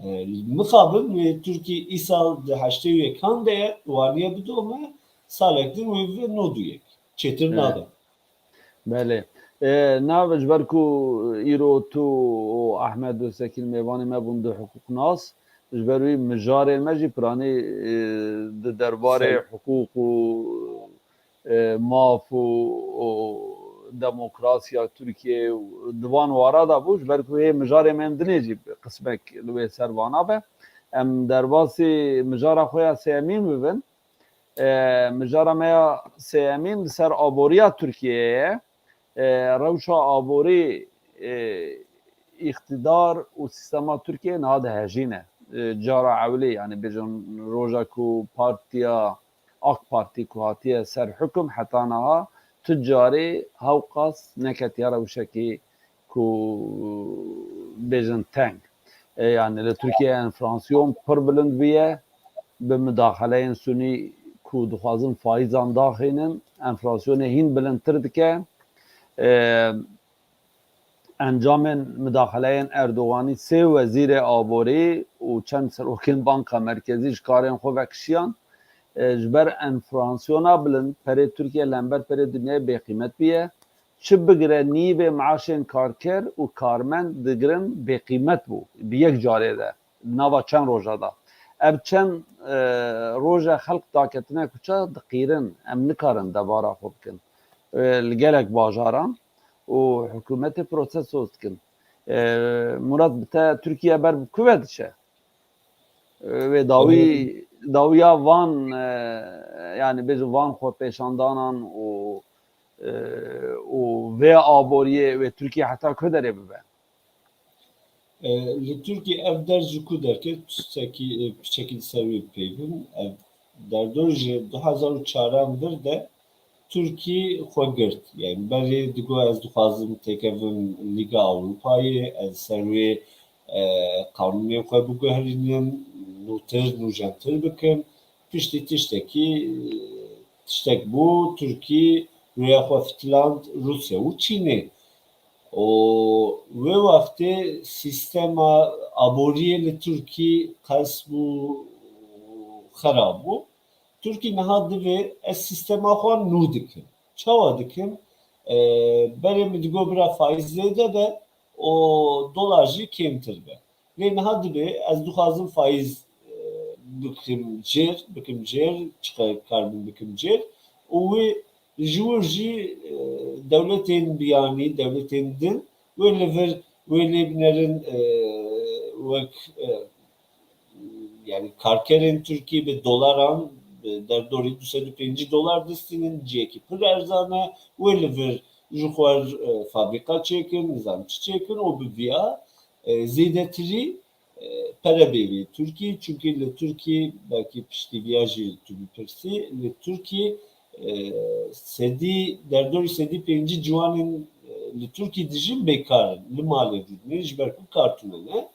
e, mixabin wê Tirkî îsal di heştê û yekan de waniye bidome, salek din wê bibe nod û yek. Çêtir Evet. Nabe. Belê. Ee, nav ji ber ku îro tu û Ahmed Öztekin mêvanê me bûn, du hiqûqnas, ji ber wî mijarên me jî piranî, e, di derbarê Sey. hiqûq û, e, maf û, û demokrasiya Tirkiyeyê û di van wara de bû, ji ber ku hê mijarê me yên dinê jî qismek li wê ser vana be. Em derbasî mijara xwe ya sêyemîn bibin. E, mijara me ya sêyemîn li ser aboriya Tirkiyeyê ye. E, rewşa aborî, e, îqtidar û sîstema Tirkiyeyê niha dihejîne. E, cara ewilê, yani bêjin roja ku partiya AK Partî ku hatiye ser hukum heta niha tu carê hewqas neketiye rewşekî ku bêjin teng. E, yani li Tirkiye enflasyon pir bilind bûye, bi mudaxileyên sunî ku dixwazin faîzan daxînin, enflasyonê hîn bilindtir dike. E, Encamên mudaxileyên Erdoganî sê wezîrê aborî û çend serokên Banka Merkezî ji karên xwe vekişiyan. E, ji ber enflasyona bilind perê Tirkiye li hember perê dinyayê bêqîmet bûye. Çi bigire nîvê maaşên karker û karmend digirin bêqîmet bû. Bi yek carê de, nava çend roja de. Ev çend, e, roja xelk daketine kuça diqîrin. Em nikarin debara xwe bikin. E, li gelek bajaran û hikûmetê protesto dikin. E, Murat, bi te Tirkiye ber bi ku ve diçe? E, wê dawî, dawiya van, e, yani bêjin van xwepêşandanan û, e, û vê aboriyê wê Tirkiye heta ku derê bibe? E, li Tirkiye ev der ji ku derket, piçekî, e, piçekî li ser wê peyvin. Ev derdor ji du hezar û çaran vir de Tirkî xwe girt. Yani berê digo ez dixwazim têkevim Lîga Ewropayê, ez ser wê, e, qanûnê xwe biguherînim, nûtir, nûjentir bikim. Piştî tiştekî, e, tiştek bû, Tirkî rûya xwe fitiland Rûsya û Çînê. Û wê wextê sîstema aboriyê li Tirkî qels bû, xerab bû. Tirkî niha divê ez sîstema xwe nû dikim. Çawa dikim? E, berê min digot bira faîz zêde be û dolar jî kêmtir be. Lê niha dibê ez dixwazim faîz, e, bikim jêr, bikim jêr, çiqas karibim bikim jêr û wê ji wir jî, e, dewletên biyanî, dewletên din wê li vir, wê lê binerin, e, wek, e, yani karkerên Tirkî bi dolaran, bi derdorî du sed û pêncî dolar distînin, ciyekî pir erzan e, wê li vir ji xwe, e, fabrîka çêkin, nizam çi çêkin û bi viya, e, zêdetirî, e, pere bê vê Tirkî, çunkî li Tirkî belkî piştî viya jî tu bipirsî, li Tirkî, e, sedî, derdorî sedî pêncî ciwanên, e, li Tirkî dijîn bêkar in, li malê didinê ji ber ku kar tune ne.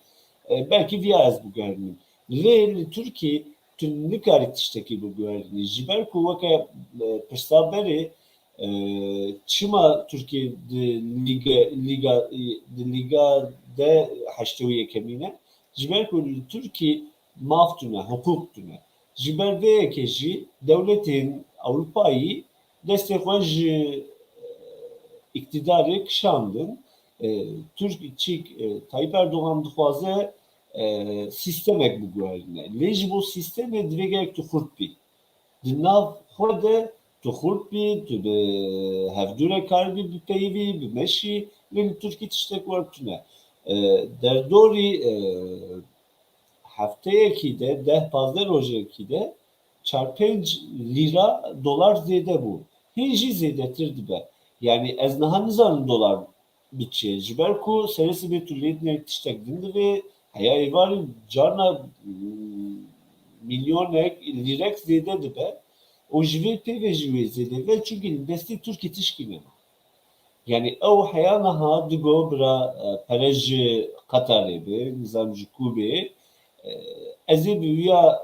E, belkî viya ez biguherînim. Lê li Tirkî tu nikarî tiştekî biguherînî. Ji ber ku weke, e, pirsa berê, e, çima Tirkiye di lîge, lîga, di lîga de heştê û yekemîn e? Ji ber ku li Tirkiye maf tune, hiqûq tune. Ji ber vê yekê jî dewletên Ewropayî destê xwe ji, e, îktidarê kişandin. E, Tirk, çîk, e, Tayyip Erdogan dixwaze, e, sîstemek biguherîne. Lê ji bo sîstemê divê gelek tu xurt bî. Di nav xwe de tu xurt bî, tu bi hevdû re karibî bipeyivî, bimeşî, lê li Tirkî tiştek wer tune. E, derdorî, e, hefteyekî de, deh pazdeh rojekî de çar pênc lîra dolar zêde bû. Hîn jî zêdetir dibe. Yani ez niha nizanim dolar bi çi ye. Ji ber ku serê sibê tu lê dinê tiştek din divê, heya êvarî carna, mm, milyonek lîrek zêde dibe û ji vê pê ve jî wê zêde be, çunkî li destê Tirkî tişkî nema. Yani ew heya niha digo bira, e, pere ji Qatarê be, nizam ji ku be, e, ez ê bi wîya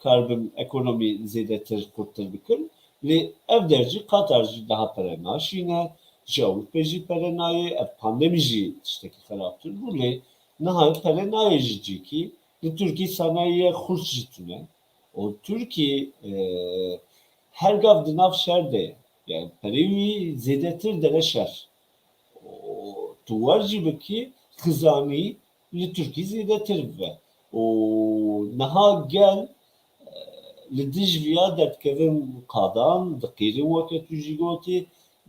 karibim ekonomî zêdetir xurttir bikim. Lê ev der jî Qatar jî daha pere naşîne, ji Ewropê jî pere nayê, ev pandemî jî tiştekî xerabtir bû, lê niha pere nayê ji cîkî, li Tirkî sanayiye xurt jî tune. Û Tirkî, e, her gav di nav şer de ye. Yani perê wî zêdetir dere şer. Û tu wer jî bikî, xizanî li Tirkî zêdetir bibe. Û niha gel, e, li dij viya derdikevin qadan, diqîrin weke tu jî gotî,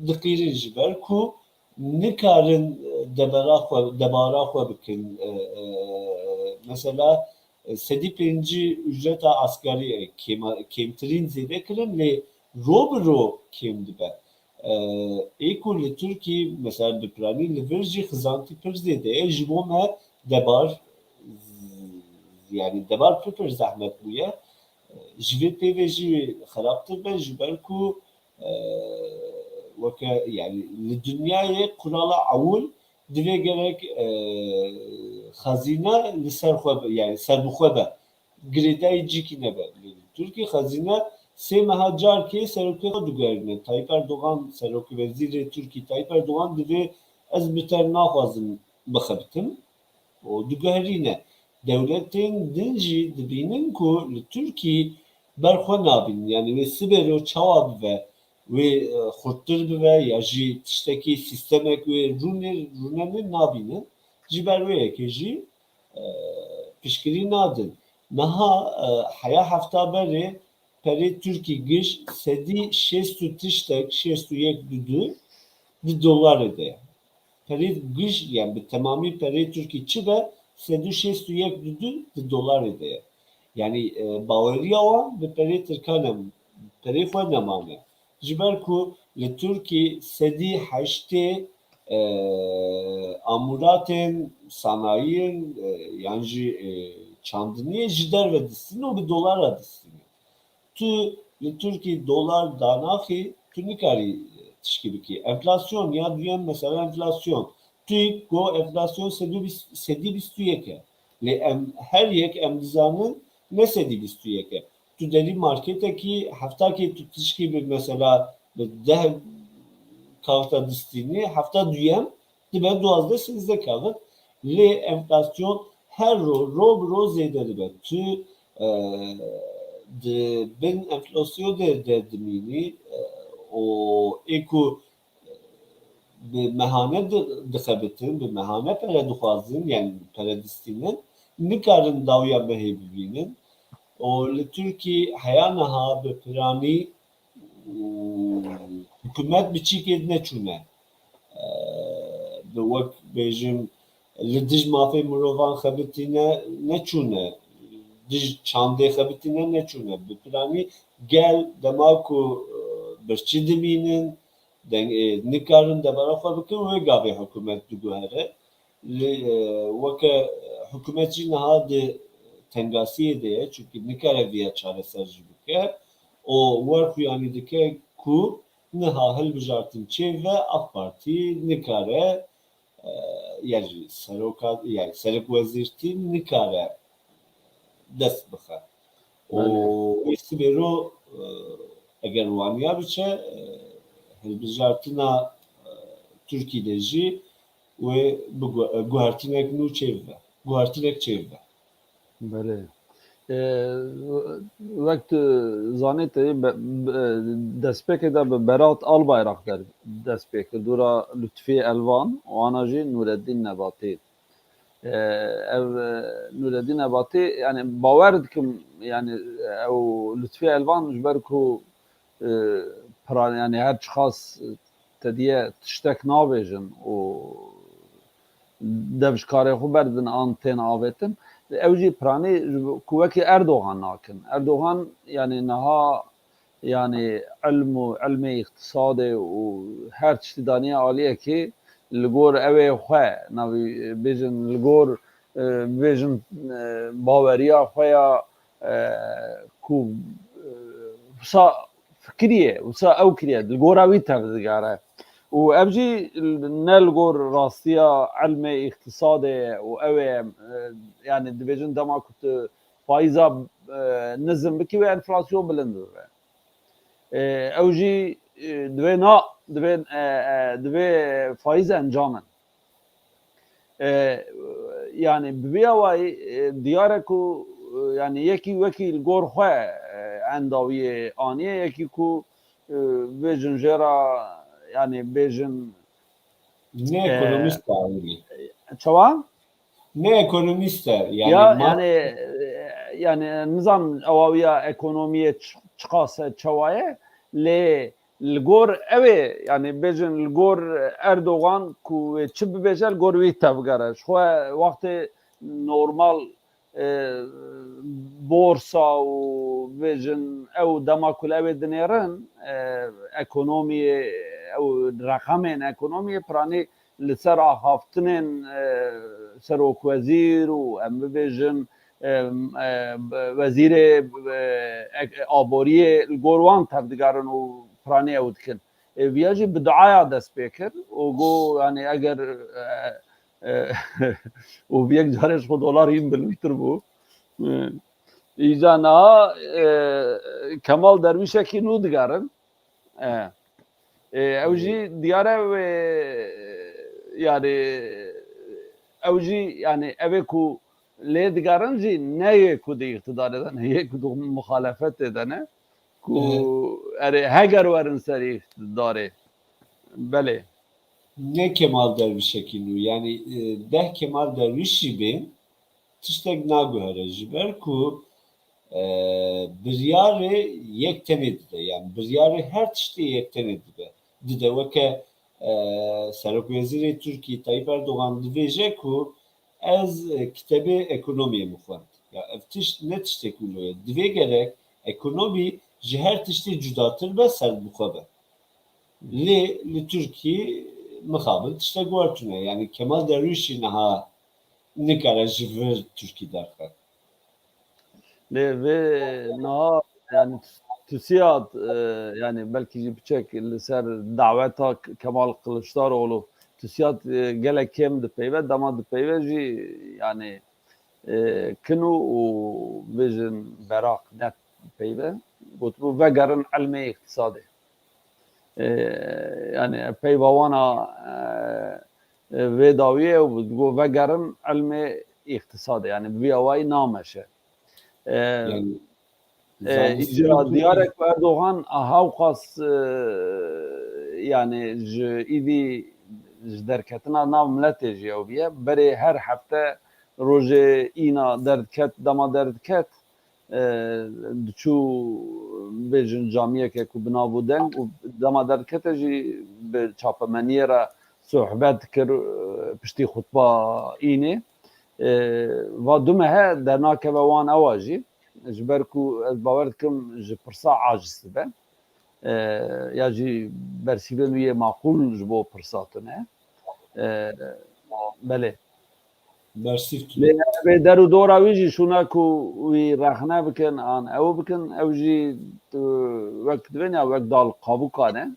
diqîrin ji ber ku nikarin debera xwe, debara xwe bikin. E, e, mesela, e, sedî pêncî ücreta asgarî, e, kêma-, kêmtirîn zêde kirin, lê ro bi ro kêm dibe. E, ê ku li Tirkî, mesela, bi piranî li vir jî xizantî pir zêde ye, ji bo me debar, yani debar pir pir zehmet bûye. Ji vê pê ve jî xerabtir be, ji ber ku, e, weke, yani li dinyayê qurala ewil divê gerek, e, xezîne li ser xwe be, yani serbixwe be. Girêdayî cîkî nebe. Li Tirkî xezîne sê meha carkê serokê xwe diguherîne. Tayyip Erdogan, serokê wezîrê Tirkî Tayyip Erdogan divê ez bi te naxwazim bixebitim û diguherîne. Dewletên din jî dibînin ku li Tirkî ber xwe nabînin. Yani wê sibê ro çawa bibe, wê, e, xurttir bibe ya jî tiştekî, sîstemek wê rûnê, rûnenê nabînin. Ji ber wê yekê jî, e, piştgirî nadin. Niha, e, heya hefta berê perê Tirkî giş sedî şêst û tiştek, şêst û yek du du di dolarê de ye. Perê giş, yani bi temamî perê Tirkî çi be, sed û şêst û yek du du di dolarê de ye. Yani, e, baweriya wan bi perê Tirkan em, perê xwe nemane. Ji ber ku li Tirkî sedî heştê, e, amûratên sanayiyên, e, yan jî, e, çandiniyê ji derve distînin û bi dolara distînin. Tu li Tirkî dolar danaxî, tu nikarî tişkî bikî. Enflasyon ya duyem, mesela enflasyon. TÜİK got enflasyon sedî bîst, sedî bîst û yek e. Lê em her yek em dizanin ne sedî bîst û yek e. Tu derî marketekî heftakê tu tişkî bi mesela bi deh kaxta distînî, hefta duyem dibe duwazdeh sêzdeh kaxit. Lê enflasyon her ro, ro bi ro zêde dibe. Tu, e, di bin enflasyon de, de dimînî, e, û ê ku bi mehane di-, dixebitin, bi mehane pere dixwazin, yani pere distînin, nikarin dawiya mehê bibînin. Û li Tirkî heya niha bi piranî, û hikûmet biçîkê neçûne. E, bi wek bêjim, li dij mafê mirovan xebitîne neçûne, dij çandê xebitîne neçûne. Bi piranî gel dema ku, e, birçî dimînin, deng, e, nikarin debara xwe bikin, wê gavê hikûmet diguhere. Lê, e, weke hikûmet jî niha di tengasiyê de ye, çunkî nikare viya çareser jî bike. Û wer xuyanî dike ku niha hilbijartin çêve, AK Partî nikare, e, ya jî seroka, yani serokwezîrtî nikare dest bixe. Û Belê. Wê sibê ro, e, eger waniya biçe, e, hilbijartina, e, Tirkî de jî wê bi gu-, e, guhertinek nû çêbibe. Guhertinek çêbibe. Belê. E, wek tu zanî, te be-, be-, destpêkê de bi Berat Albayrak der dest pê kir, dûra Lutfî Elvan û ana jî Nûreddîn Nebatî. E, ev, e, Nûreddîn Nebatî, yani bawer dikim, yani ew Lutfî Elvan ji ber ku, e, piran, yani her çiqas te diye tiştek nabêjin û dev ji karê xwe berdin an tên avêtin. Ew jî piranî ji bo-, ku wekî Erdogan nakin. Erdogan, yani niha, yani ilm û ilmê îqtisadê û her tiştî daniye aliyekî li gor ew ê xwe, navî bêjin li gor, e, bêjin, e, baweriya xwe ya, e, ku, e, wisa fikiriye, wisa ew kiriye, li gora wî tevdigere. Û ev jî ne li gor rastiya ilmê îqtisadê û ew ê, e, yani dibêjin dema ku tu faiza, e, nizim bikî wê enflasyon bilind bibe. E, ew jî, e, divê na, divê, e, e, divê faiz encam in. E, yani bi vî awayî, e, diyar e ku, e, yani yekî wekî li gor xwe, e, endawiyê aniye, yekî ku, e, bêjin jê re, yani bêjin, ne, e, ekonomîst e, çawa? Ne ekonomîst e, yani ya, ma- yani, e, Yani nizam ewawiya ekonomiyê çi- çiqas e, çawa ye, lê li gor ew ê, yani bêjin li gor Erdogan ku wê çi bibêje, li gor wî tevgere. Ji xwe wextê normal e, borsa û bêjin ew dema ku ew ê dinêrin, e, ekonomiyê, ew reqemên ekonomiyê piranî li ser axaftinên, e, serokwezîr û em bibêjin, e, e, wezîrê, e, ek- aboriyê li gor wan tevdigerin û piranî ew dikin. E, viya jî bi duaya dest pê kir û got, yani eger, e, e, û bi yek carê ji xwe dolar hîn bilindtir bû. E, îca niha, e, Kemal Derwîşekî nû digerin. E, e, ew jî diyar e, e, yani ew jî yani ev ê ku lê digerin jî ne yê ku di îqtidarê de ne, yê ku di muxalefetê de ne. Ku Evet. erê heger werin ser îqtidarê. Belê. Ne Kemal Dervişekî nû, yani, e, deh Kemal Derviş jî bên tiştek naguhere, ji ber ku, e, biryarê yek tenê dide, yani biryarê her tiştê yek tenê dibe, dide. Weke, e, Serokwezîrê Tirkî Tayyip Erdogan dibêje ku ez, e, kitebê ekonomiyê min xwend. Ya ev tişt ne tiştek wilo ye. Divê gerek ekonomî ji her tiştê cudatir be, ser bi xwe be. Lê li Tirkî mixabin tiştek wer tune. Yani Kemal Derwîş jî niha nikare ji vir Tirkî derxe. Lê vê niha yani Tusiyat, e, yani belkî jî piçek li ser daweta K- Kemal Kılıçdaroğlu Tusiyat, e, gelek kêm dipeyve, dema dipeyve jî yani, e, kin û, û bêjin beraq ne peyve. Gotibû vegerin ilmê îqtisadê. E, yani peyva wana, e, e, vê dawiyê û digo vegerin ilmê îqtisadê. Yani bi vî awayî nameşe. E, Yani, e, zanistî îca û diyar e ku Erdogan a hewqas, e, yani ji îdî ji derketina nav miletê jî ew bîye. Berê her hefte rojê îna derdiket, dema derdiket, e, diçû bêjin camiyeke ku bi nav û deng û dema derdikete jî bi çapemeniyê re sohbet dikir, e, piştî xutba înê. E, va du mehe dernakeve wan ewa jî. Ji ber ku ez bawer dikim ji pirsa aciz dibe. E, ya jî bersîvên wî yê maqûl ji bo pirsa tune. E, belê. Bersîv tune. Lê vê der û dora wî jî şûna ku wî rexne bikin an ew bikin, ew jî tu wek dibên ya wek dal qabûka ne.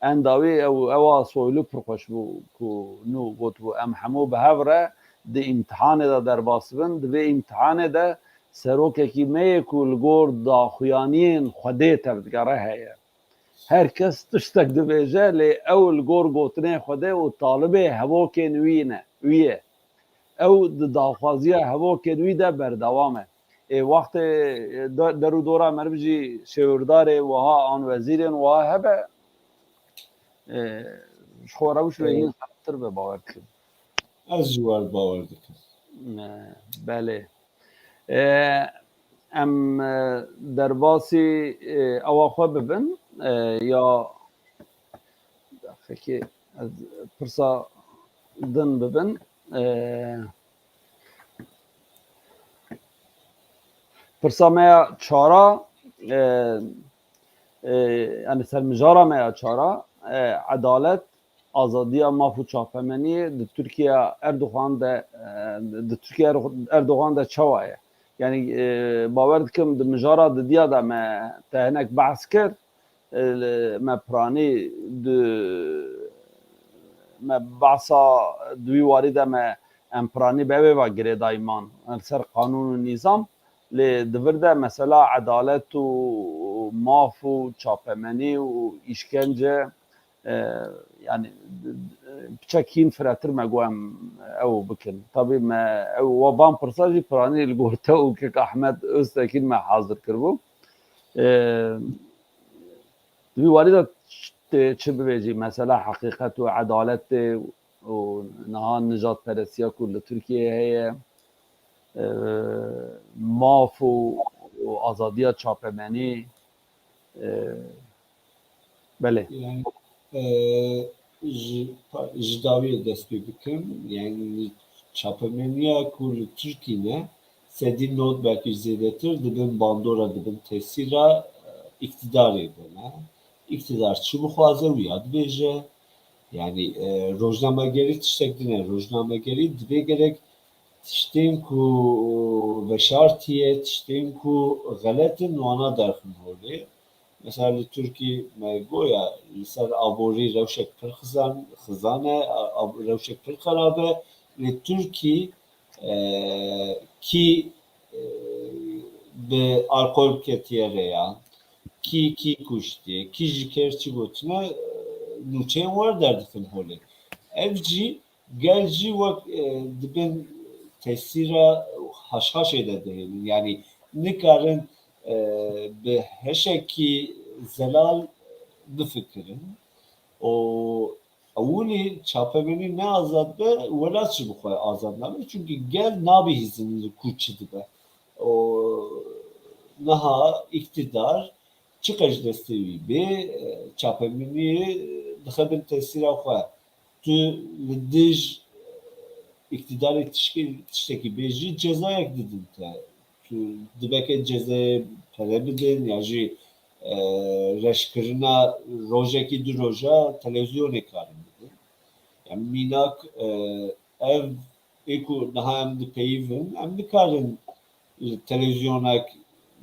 Endawî ew, ewa Soylu pir xweş bû ku nû gotibû, em hemû bi hev re di îmtihanê de derbas bin, di vê îmtihanê de serokekî me yê ku li gor daxuyaniyên Xwedê tevdigere heye. Her kes tiştek dibêje, lê ew li gor gotinên Xwedê û talibê hevokên wî ne, wî ye. Ew di daxwaziya hevokên wî de berdewam e. Ê, wextê, e, de-, der û dora meriv jî şêwirdarê wiha an wezîrên wiha hebe, e, ji xwe rewş wê Ê. hîn xerabtir be, bawer dikim. Ez ji we re bawer dikim. E, belê. E, em, e, derbasî, e, ewa xwe bibin, e, ya Daqekê ez pirsa din bibin. Ee, pirsa me ya çara, e, e, yani ser mijara me ya çara, e, edalet, azadiya, maf û çapemeniyê di Tirkiye Erdogan de, e, di Tirkiye Erdogan de çawa ye? Yani, e, bawer dikim di mijara didiya de me te hinek behs kir, e, li me piranî di, me behsa di wî warî de me em piranî bi ew ê ve girêdayî man. Em li ser qanûn û nîzam, lê di vir de mesela edalet û maf û çapemenî û îşkence, e, yani, piçek hîn firetir me got em ew bikin. Tabî me ew wa van pirsa jî piranî li gor te û Kek Ahmed Öztekîn me hazir kiribû. E, Di vî warî de ç-, tê çi bibêjî? Mesela heqîqet û edaletê û niha nijadperestiya ku li Tirkiyeyê heye, e, maf û, û azadiya çapemenî, e, belê. Yani, e, ji, ji dawiyê dest pê bikim. Yani çapemeniya ku li Tirkî ne, sedî nod belkî zêdetir dibin bandora, dibin tesîra, e, îktidarê de ne. Îktidar çi bixwaze wiya dibêje. Yani, e, rojnamegerî tiştek din e. Rojnamegerî divê gerek tiştên ku veşartiye, tiştên ku xelet in, wana derxin holê. Mesela li Tirkî me goya li ser aborî rewşek pir xizan, xizan e, a-, a-, rewşek pir xerab e. Li Tirkî, e, kî, e, bi alkol ketiye rêya, kî, kî kuştiye, kî ji kêr çi gotine, e, nûçeyên wer derdixin holê. Ev jî gel jî wek, e, dibin tesîra haşhaşê de dihêlin. Yani nikarin, e, bi heşekî zelal bifikirin. Û ewilî çapemenî ne azad be, welat jî bi xwe azad nabe. Çunkî gel nabihîzin li ku çi dibe. Û niha îktidar çiqas destê wî bê, e, çapemenî dixe bin tesîra xwe. Tu li dij îktidarê tişkî-, tiştekî bêjî, cezayek didin te. Tu dibeke cezayê pere bidin ya jî, e, reşkirina rojekî du roja televîzyonê karin bidin. Yani mînak, e, ev ê ku niha em dipeyivin, em nikarin li televîzyonek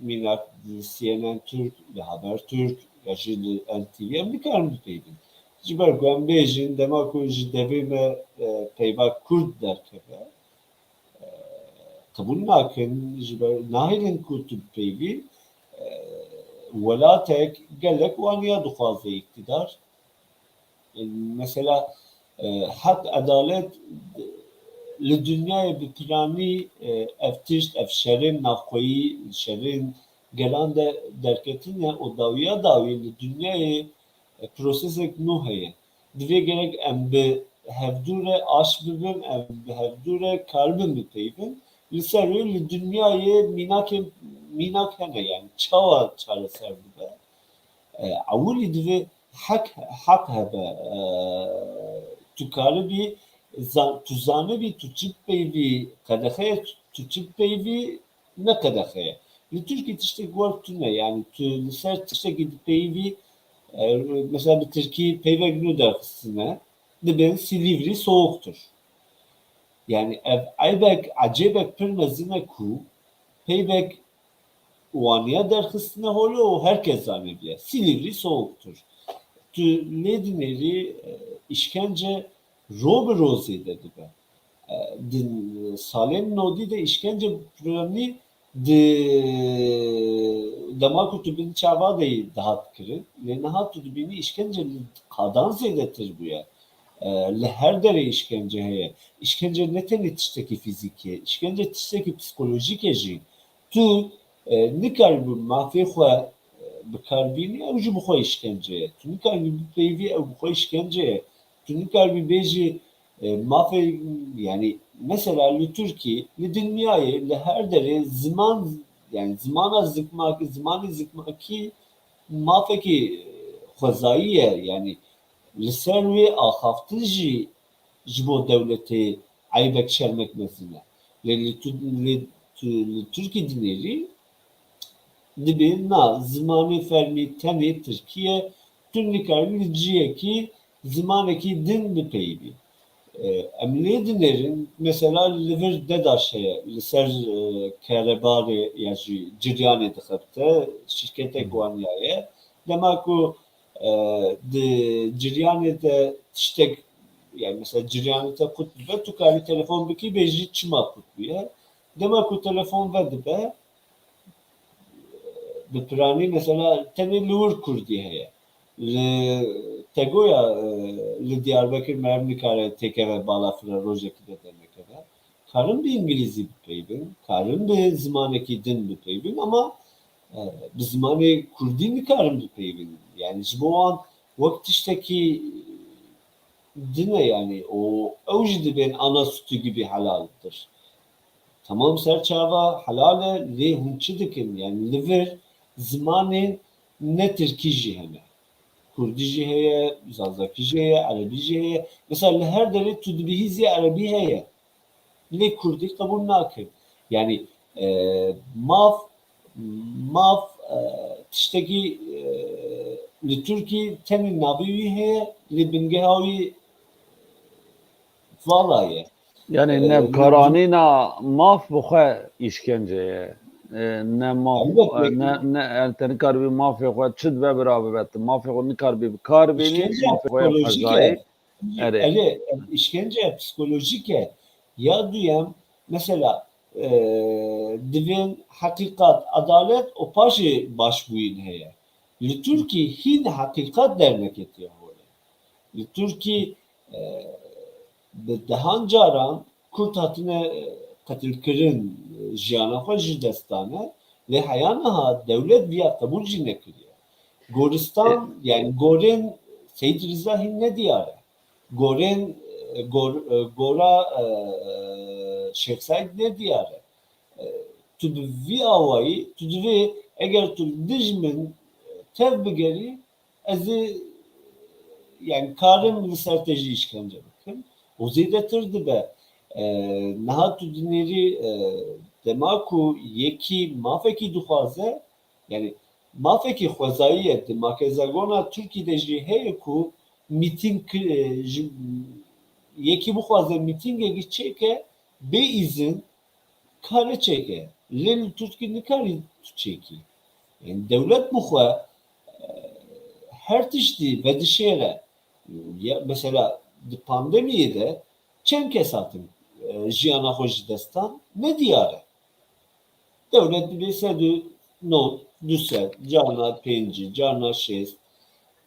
mînak li C N N Türk, li Habertürk ya jî li N T V em nikarin bipeyivin. Ji ber ku em bêjin, dema ku ji devê me, e, peyva Kurd derkeve, e, qebûl nakin, ji ber nahêlin ku tu bipeyivî, e, welatek gelek waniya dixwaze îktidar. Mesela, e, heq, edalet, e, li dinyayê bi piranî, e, ev tişt, ev şerên navxweyî, şerên gelan de derketine û dawiya dawî li dinyayê, e, prosesek nû heye. Divê gerek em bi hevdû re aş bibin, em bi hevdû re karibin bipeyivin. Li ser wê li dinyayê mînakên, mînak hene, yani çawa çareser bibe? E, ewilî divê heq, heq hebe. E, tu karibî, zan-, tu zanibî, tu çi dipeyivî qedexe ye, tu, tu çi dipeyivî ne qedexe ye. Li Tirkî tiştek wek tune, yani tu li ser tiştekî dipeyivî, e, mesela bi Tirkî peyvek nû derxistine, dibên Silivri soğuktur. Yani ev eybek, ecêbek pir mezin e ku peyvek waniya derxistine holê û herkes zanibiye. Silivri soğuktur. Tu lê dinêrî, e, îşkence ro bi ro zêde dibe. E, di salên nodî de îşkence piranî di dema ku tu bin çava de yî dihat kirin. Lê niha tu dibînî îşkence li qadan zêdetir bûye. E, li her derê îşkence heye. Îşkence ne tenê tiştekî fîzîkî ye, îşkence tiştekî psîkolojîk e jî. Tu, e, nikaribî mafê xwe, e, bi kar bînî, ew jî bi xwe îşkence ye. Tu nikaribî bipeyivî, ew bi xwe îşkence ye. Tu nikaribî bêjî, e, mafê, yani mesela li Tirkî, li dinyayê, li her derê ziman, yani zimana zikmakî, zimanê zikmakî mafekî, e, xwezayî ye. Yani li ser wê axaftin jî ji bo dewletê eybek, şermek mezin e. Lê li tu, li tu, li Tirkî dinêrî, dibê na, zimanê fermî tenê Tirkî ye, tu nikarî li ciyekî zimanekî din bipeyivî. E, em lê dinêrin, mesela li vir DEDAŞ heye, li ser, e, kerebarê ya jî ciryanê dixebite, şîrketek waniyaye. Dema ku, e, di ciryanê de tiştek, yani mesela ciryanê te qut bibe, tu karî telefon bikî, bêjî çima qut bûye. Dema ku telefon vedibe, bi piranî mesela tenê li wir kurdî heye. Li Tegoya, e, li Diyarbekir meriv nikare têkeve balafira rojekî de dernekeve. Karin bi îngilîzî bipeyvin, karin bi zimanekî din bipeyvin ama, e, bi zimanê kurdî nikarin bipeyvin. Yani ji bo wan wek tiştekî din e yani. O, ew jî dibên ana sütü gibi helaldir. Tamam, ser çava helal e, lê hûn çi dikin? Yani li vir zimanên ne tirkî jî hene. Kurdî jî heye, zazakî jî heye, erebî jî heye. Mesela li her derê tu dibihîzî erebî heye. Lê kurdî qebûl nakin. Yani e, maf, maf e, tiştekî e, li Tirkî tenê navê wî heye, lê bingeha wî vala ye. Yani e, navkaranîna maf bi xwe îşkence ye. E, ne maf, Elbet, e, ne, ne, yani te nikaribî mafê xwe çi dibe bira bibe. Tu mafê xwe nikaribî bi kar bînî, mafê xwe ya xwezayî. Erê. Erê, îşkence psikolojîk e. Ya duyem, mesela, e, divên heqîqat, adalet û paşê başbûyîn heye. Li Tirkî hîn heqîqat derneketiye holê. Li Tirkî, e, bi dehan caran Kurd hatine, e, qetilkirin, e, jiyana xwe ji dest dane, lê heya niha dewlet viya qebûl jî nekiriye. Goristan, yani gorên Seyîd Riza hîn nediyar e. Gorên, e, gor-, e, gora, e, Şêx Seîd nediyar e. E, tu bi vî awayî, tu divê eger tu li dij min, e, tev bigerî, ez ê, yani karim li ser te jî îşkence bikim. Û zêdetir dibe. E, niha tu dinêrî, e, dema ku yekî mafekî dixwaze, yani mafekî xwezayî ye, di makezagona Tirkî de jî heye ku mîtîng ki-, e, ji, yekî bixwaze mîtîngekî çêke, bê îzin kare çêke. Lê li Tirkî nikarî tu çêkî. Yani dewlet bi xwe, e, her tiştî vedişêre. Ya, mesela di pandemiyê de çend kes hatin, e, jiyana xwe ji dest dan? Nediyar e. Dewlet dibê sed û nod, du sed, carna pêncî, carna şêst.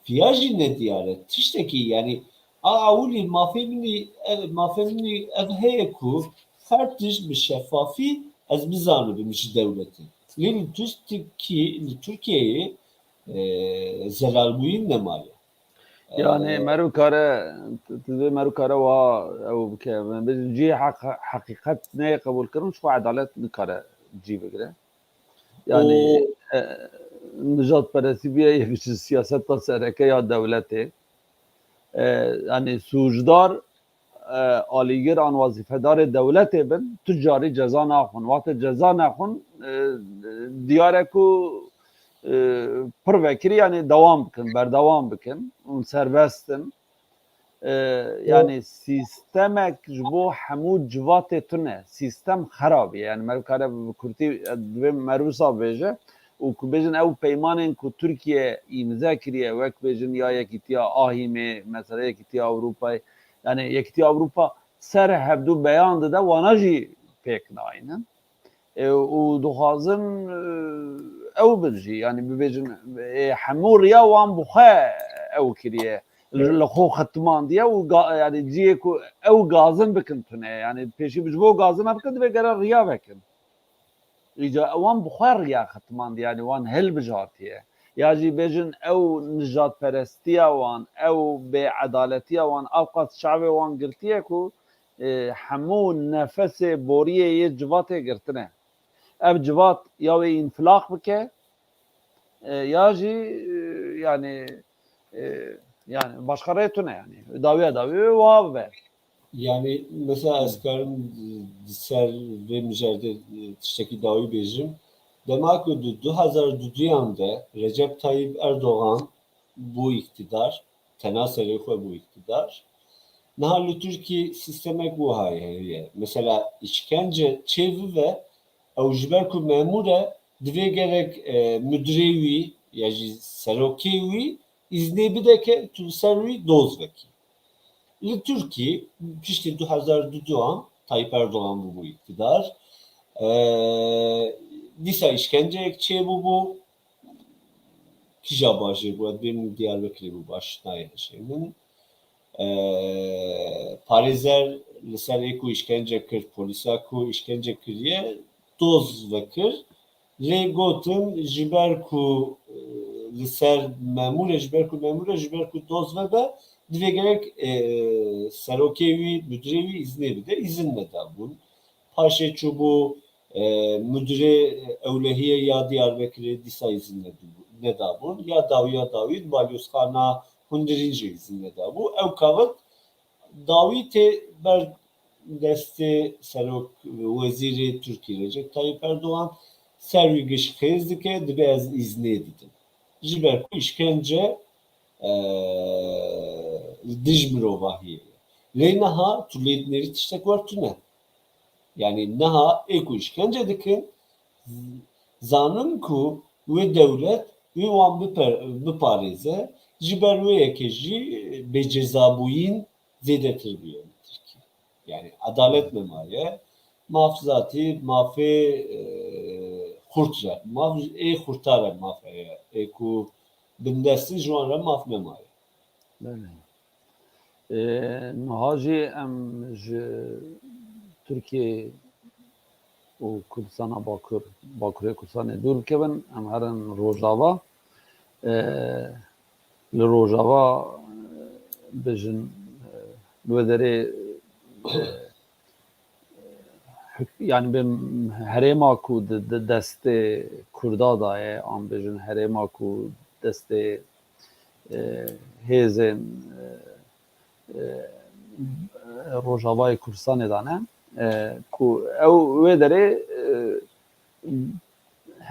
Viya jî nediyar e. Tiştekî, yani, a ewilî mafê min î, e, mafê min î ev heye ku her tişt bi şefafî ez bizanibim ji dewletê. Lê li Tirkî, li Tirkiyeyê, e, zelalbûyîn nemaye. Yani, e, meriv kare, tu dê meriv kare wa ew bike. Em bêjin cihê heq-, heqîqet neyê qebûlkirin, ji xwe edalet nikare cî bigire. Yani, û, e, nijadperestî bûye yek ji siyaseta sereke ya dewletê. E, yani, sûcdar, e, alîgir an wezîfedarê dewletê bin, tu carî ceza naxwin. Wextê ceza nexwin, e, diyar e ku, e, pir vekirî, yani dewam bikin, berdewam bikin û serbest in. E, yani sîstemek ji bo hemû civatê tune, sîstem xerab e. Yani meriv kare bi kurtî, e, divê meriv wisa bêje û ku bêjin ew peymanên ku Tirkiye îmze kiriye, wek bêjin ya Yekîtiya Ahîmê, mesela Yekîtiya Ewropayê, yani Yekîtiya Ewropa ser hevdû beyan dide, wana jî pêk nayînin. E, û dixwazin, e, ew bin jî, yani bibêjin, e, hemû riya wan bi xwe ew kiriye. Li, li xwe xitimandiye û ga-, yani cihê ku ew gazin bikin tune. Yani pêşî ji bo gazina bikin, divê gere riya vekin. Îca wan bi xwe riya xitimandiye, yani wan hilbijartiye. Ya jî bêjin ew nijadperestiya wan, ew bêedaletiya wan, ew qas çavê wan girtiye ku, e, hemû nefesê boriyê yê civatê girtine. Ev civat ya wê înfilaq bike, e, ya jî, e, yani, e, yani başqa rê tune yani. Dawiya dawî wê wiha bibe. Yani mesela ez karim di ser vê mijerdê, e, tiştekî dawî bêjim. Dema ku di du hezar û duduyan de Recep Tayyip Erdogan bû îktidar, tena serê xwe bû îktidar. Niha li Tirkî sîstemek wiha heye. Mesela îşkence çê bibe, ew ji ber ku memûr e, divê gerek, e, mudirê wî ya jî serokê wî îznê bide ke tu li ser wî doz vekî. Li Tirkî piştî du hezar û duduyan Tayyip Erdogan bûbû îktidar. E, dîsa îşkenceyek çêbûbû. Kîja bajêr bû? Ez bêm Diyarbekirê bû, baş nayê hişê min. E, parêzer li ser ê ku îşkence kir, polîsa ku îşkence kiriye, doz vekir. Lê gotin, ji ber ku, e, li ser memûr e, ji ber ku memûr e, ji ber ku doz vebe, divê gerek, e, serokê wî, mudirê wî îznê bide, îzin nedabûn. paşê çûbû, e, mudirê ewlehiyê ya Diyarbekirê dîsa îzin nedibû-, nedabûn. Ya dawî ya dawî balyozxana hundirîn jî îzin nedabû. Ew kaxit dawî tê ber destê serok wezîrê Tirkiyê Recep Tayyip Erdogan, ser wî giş xêz dike, dibe ez îznê didim. Ji ber ku îşkence, e, li dij mirovahiyê ye. Lê niha tu lê dinêrî tiştek wer tune. Yanî niha ê ku îşkence dikin, zanin ku wê dewlet wê wan biper-, biparêze, ji ber wê yekê jî bêcezabûyîn zêdetir bûye li Tirkiye. Yanî edalet nemaye, maf zatî, mafê, e, xurt re, maf ê xurta re maf heye, ê ku bindest in ji wan re maf nemaye. Belê. Ê, niha jî em ji Tirkiye û Kurdistana Bakur, Bakurê Kurdistanê dûr bikevin, em herin Rojava. Ê, li Rojava, ê, bijin, ê, li wê derê, ê, hik-, yanî bi herêma ku di, di destê Kurda de ye, an bijin herêma ku destê, e, hêzên, e, e, Rojavayê Kurdistanê de ne, e, ku ew wê derê, e,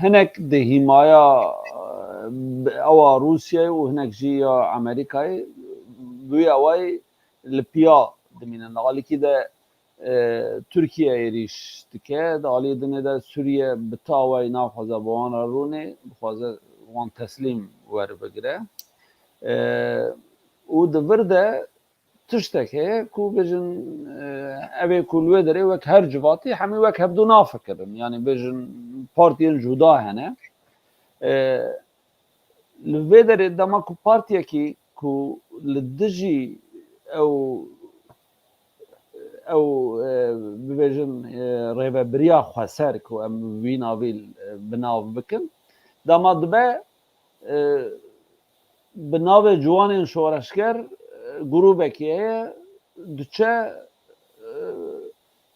hinek di hîmaya, e, ewa Rûsyayê û hinek jî ya Amerîkayê bi wî awayî li piya dimînin. Li alîkî de, e, Tirkiye êrîş dike, di alî dinê de Sûriye bi ti awayî naxwaze bi wan re rûnê, dixwaze wan teslîm weribigire. E, û di vir de tiştek heye ku bêjin, e, ev ê ku li wê derê wek her civatî hemî wek hevdu nafikirin. Yanî bêjin partiyên cuda hene. E, li vê derê dema ku partiyekî ku li dijî ew, ew, e, bibêjin, e, rêvebiriya xweser ku em wî navî, e, bi nav bikin, dema dibe, e, bi navê Ciwanên Şoreşger, e, grûbekî heye, diçe, e,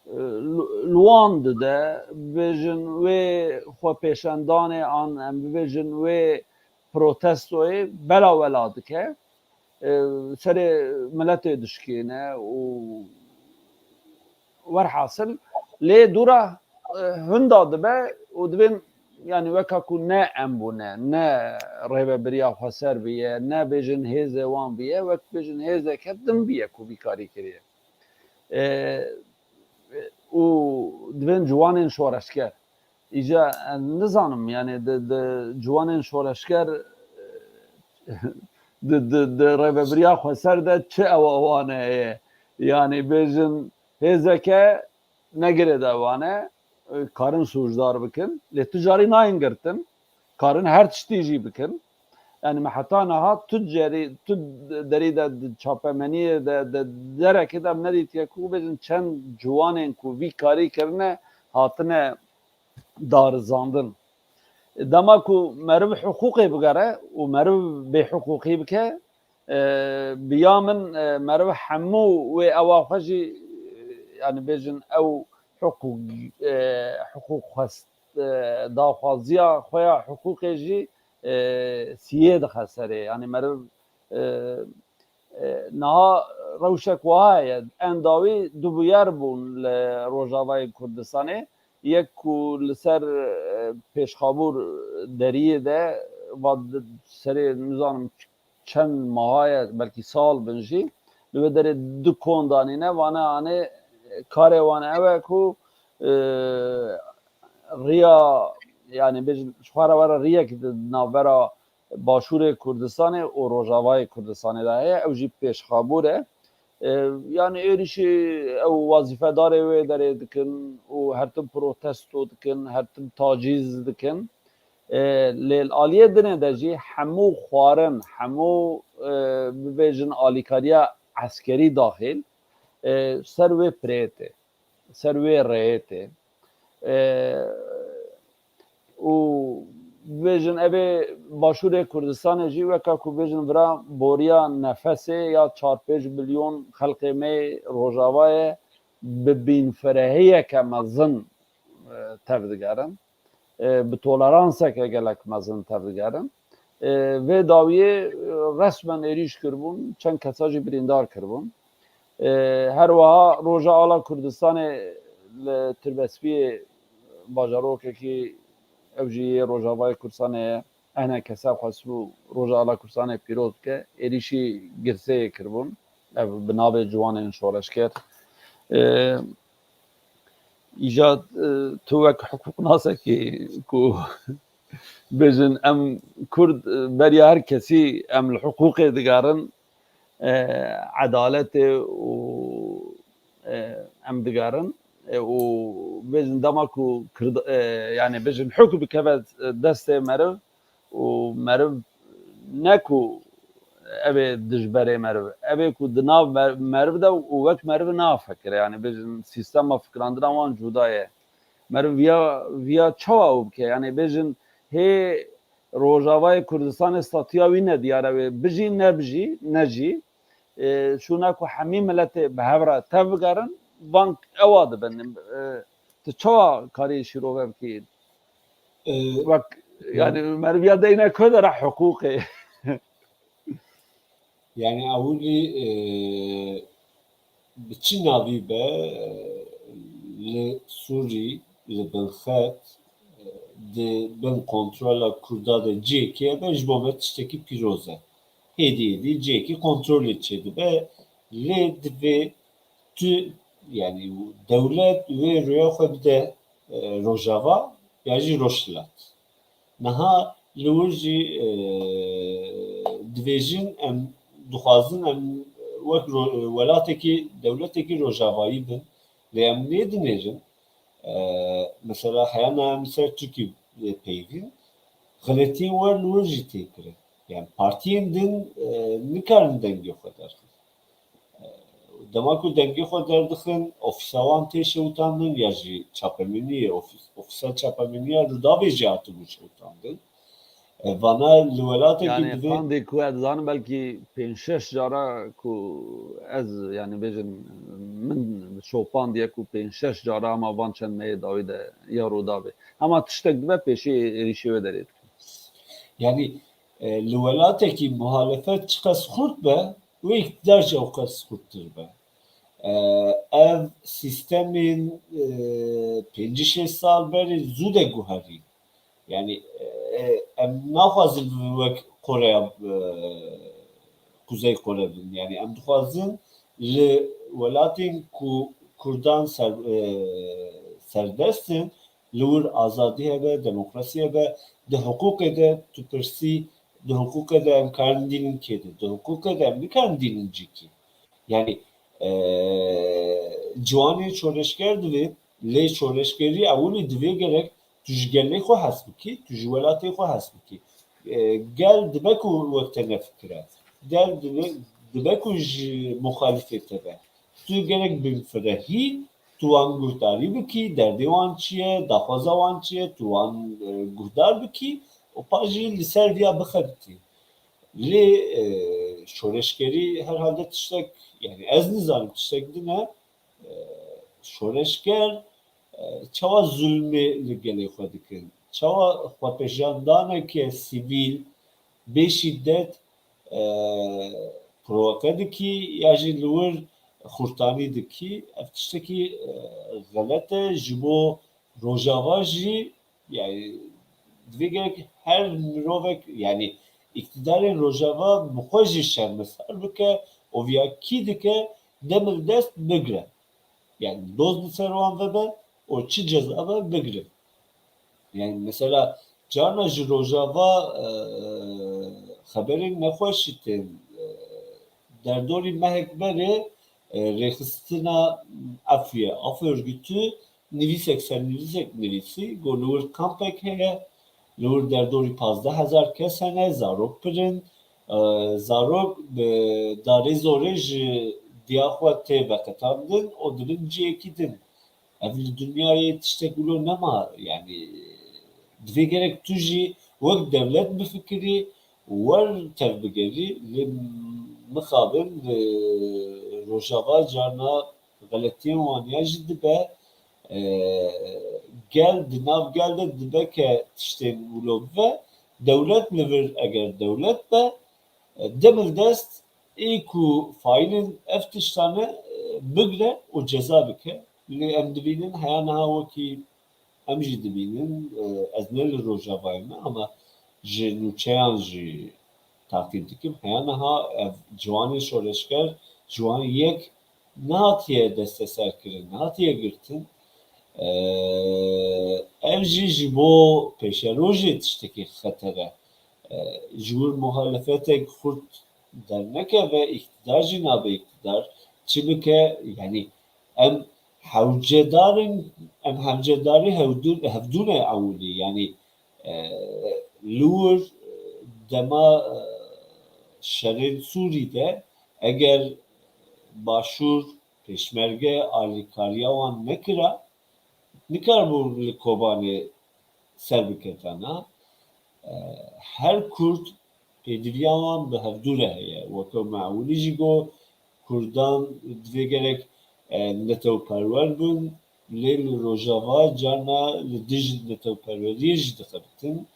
e, li, li wan dide, bibêjin wê xwepêşandanê an em bibêjin wê protestoyê bela wela dike. E, serê miletê dişkêne û werhasil lê dûra, e, hinda dibe û dibên, yanî weka ku ne em bûne, ne rêvebiriya xweser biye, ne bêjin hêzê wan biye, wek bêjin hêzeke din biye ku vî karî kiriye. E, û dibên ciwanên şoreşger. Îca ez nizanim, yanî di, di ciwanên şoreşger, di, di, di rêvebiriya xweser de çi ewa wan heye? Yanî bêjin hêzeke ne girêdayî wan e, karin sûcdar bikin, lê tu carî nayên girtin, karin her tiştî jî bikin. Yanî me heta niha tu cerî, tu derî de, di çapemeniyê de, de, derekê de em nedîtiye ku bêjin çend ciwanên ku vî karî kirine hatine darizandin. Dema ku meriv hiqûqê bigere û meriv bêhiqûqî bike, e, bi ya min, e, meriv hemû wê ewa xwe jî, e, yanî bêjin ew hiqûq, e, hiqûq xwest, e, daxwaziya xwe ya hiqûqê jî, e, siyê dixe serê. Yanî meriv, e, e, niha rewşek wiha heye. En dawî du bûyer bûn li Rojavayê Kurdistanê. Yek ku li ser, e, Pêşxabûr deriyê de va di-, serê nizanim çend meha ye, belkî sal bin jî, li wê derê du kon danîne, vane anê karê wan ew e ku, e, riya, yanî bêjin, ji xwe re were riyek di navbera Başûrê Kurdistanê û Rojavayê Kurdistanê de heye, ew jî Pêşxabûr e. E, yanî êrîşî ew wazîfedarê wê derê dikin û her tim protesto dikin, her tim tacîz dikin. E, lê li aliyê dinê de jî hemû xwarin, hemû, e, bibêjin alîkariya eskerî daxîl, e, ser wê pirê tê, ser wê rêyê tê. E, û bibêjin evê Başûrê Kurdistanê jî weka ku bêjin vira boriya nefesê ya çar pênc milyon xelkê me yê Rojavayê bi bînfirehiyeke mezin, e, tevdigerin. E, bi toleranseke gelek mezin tevdigerin. E, vê dawiyê, e, resmen êrîş kiribûn, çend kesa jî birîndar kiribûn. E, her wiha Roja Ala Kurdistanê li Tirbespiyê bajarokekî ew jî yê Rojavayê Kurdistanê ye. Enekese xwestibû Roja Ala Kurdistanê pîroz bike. Êrîşî girseyê kiribûn. Ev bi navê ciwanên şoreşger. E, Îca, e, tu wek hiqûqnasekî ku bêjin em Kurd, e, beriya her kesî em li hiqûqê digerin, e, edaletê û, e, em digerin, e, û bêjin dema ku Kird-, e, yani bêjin hukm bikeve destê meriv û meriv ne ku ev ê dijberê meriv, ev ê ku di nav mer-, meriv de û wek meriv nafekire. Yani bêjin sîstema fikirandina wan cuda ye. Meriv viya, viya çawa ew bike? Yani bêjin hê Rojavayê Kurdistanê statiya wî nediyar e, wê bijî nebijî, nejî. E, şûna ku hemî miletê bi hev re tev bigerin, van ewa dibin. E, tu çawa karî şîrove bikî? E, Wek, yani meriviya deyne ku de re hiqûqê. Yani ewilî, e, bi çi navî be, e, li Sûrî, li Binxet, e, di bin kontrola Kurda de cihekê be, ji bo me tiştekî pîroz e. Hêdî hêdî cihekî kontrolê çêdibe. Lê divê tu, yani dewlet wê rêya xwe bide, e, Rojava ya jî Rojhilat. Niha li wir jî, e, dibêjin em dixwazin em wek ro-, welatekî, dewletekî rojavayî bin. Lê em nê dinêrin. E, mesela heyana em li ser Tirkî peyvîn, xeletiyên wer li wir jî tê kirin. Yani partiyên din, e, nikarin dengê xwe derxin. Dema ku dengê xwe derdixin, ofîsa wan tê şewitandin ya jî çapemeniyê, ofîs-, ofîsa çapemeniya Rûdawê jî hatibû şewitandin. E, vana li welatekî Yani divê qandê ku ez dizanim belkî pênc şeş cara ku ez, yani bêjin min şopandiye ku pênc şeş cara hema van çend meyê dawî de ya Rûdawê. Hema tiştek dibe pêşî êrîşê wê derê dikin. Yani, e, li welatekî muhalefet çiqas xurt be, wê îktidar jî ew qas xurttir be. E, ev sîstemên, e, pêncî şêst sal berê zû de guherî. Yani, e, em naxwazin wek Koreya, e, Kuzey Kore bin. Yani em dixwazin li welatên ku Kurdan ser-, e, serdest in, li wir azadî hebe, demokrasî hebe, di hiqûqê de tu pirsî, di hiqûqê de em karin dînin kê de, di hiqûqê de em nikarin dînin cîkî. Yani, e, ciwanê şoreşger divê, lê şoreşgerî ewilî divê gerek tu ji gelê xwe hez bikî, tu ji welatê xwe hez bikî. E, gel dibe ku wek te nefikire. Gel dibe, dibe ku ji muxalifê te be. Tu gerek binfirehî, tu wan guhdarî bikî, derdê wan çi ye, daxwaza wan çi ye, tu wan, e, guhdar bikî û pa jî li ser viya bixebitî. Lê, e, şoreşgerî herhalde tiştek, yani ez nizanim tiştek din e, e, şoreşger, e, çawa zulmê li gelê xwe dikin, çawa xwepêşandaneke sivîl bê şîdet, e, provoke dikî ya jî li wir xurtanî dikî, ev tiştekî, e, xelet e. Ji bo Rojava jî, yani, divê gerek her mirovek, yani, îktidarên Rojava bi xwe jî şermezar bike û viya kî dike, demir dest bigire. Yani, doz li ser wan vebe û çi ceza be, bigire. Yani, mesela, carna ji Rojava, e, xeberên nexweşî tên, e, derdorî mehek berê, e, rêxistina Efûye, Af Örgütü, nivîsek ser nivîsek nivîsî, got li wir kampek heye, li wir derdorî pazdeh hezar kes hene, zarok pir in. E, zarok bi darê zorê ji diya xwe tê veqetandin û dibin cihekî din. Ev li dinyayê tiştek wilo nema, yani divê gerek tu jî wek dewlet bifikirî, wer tevbigerî, lê mixabin li Rojava carna xeletiyên wan ya jî dibe, e, gel, di nav gel de dibe ke tiştên wilo bibe, dewlet li vir eger dewlet be, e, demildest ê ku faîlên ev tiştane, e, bigre û ceza bike. Lê em dibînin heya niha wekî em jî dibînin, e, ez ne li Rojavayê me ama ji nûçeyan jî taqîb dikim. Heya niha ev ciwanê şoreşger, ciwan yek nehatiye desteserkirin, nehatiye girtin. E, ev jî ji bo pêşerojê tiştekî xeter e. E, ji wir muhalefetek xurt dernekeve, îktidar jî nabe îktidar. Çi bike, yanî em hewcedarin, em hewcedarî hevdû-, hevdû ne ewilî. Yanî, e, li wir, e, dema, e, şerên Sûrî de eger Başûr pêşmerge alîkariya wan nekira, nikaribû li Kobanê ser biketana. E, her Kurd pêdiviya wan bi hevdû re heye. Weke me ewilî jî got, Kurdan divê gerek, e, netewperwer bin, lê li Rojava carna li dij netewperweriyê jî dixebitin.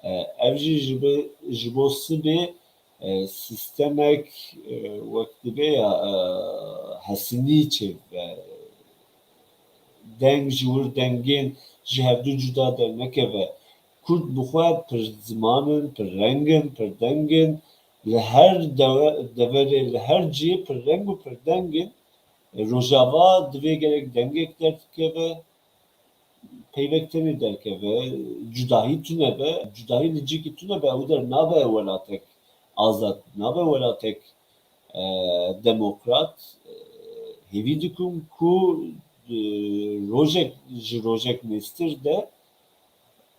E, ev jî ji bi-, ji bo sibê, e, sîstemek, e, wek dibe ya, e, hesinî çêbibe. Deng ji wir dengên ji hevdû cuda dernekeve. Kurd bi xwe pir ziman in, pir reng in, pir deng in. Li her dewe-, deverê, li her cihê pir reng û pir deng in. E, Rojava divê gerek dengek derkeve, peyvek tenê derkeve, cudahî tune be, cudahî li cihekî tune be, ew der nabe welatek azad, nabe welatek, e, demokrat. E, hêvî dikim ku, e, rojek, ji rojek nêztir de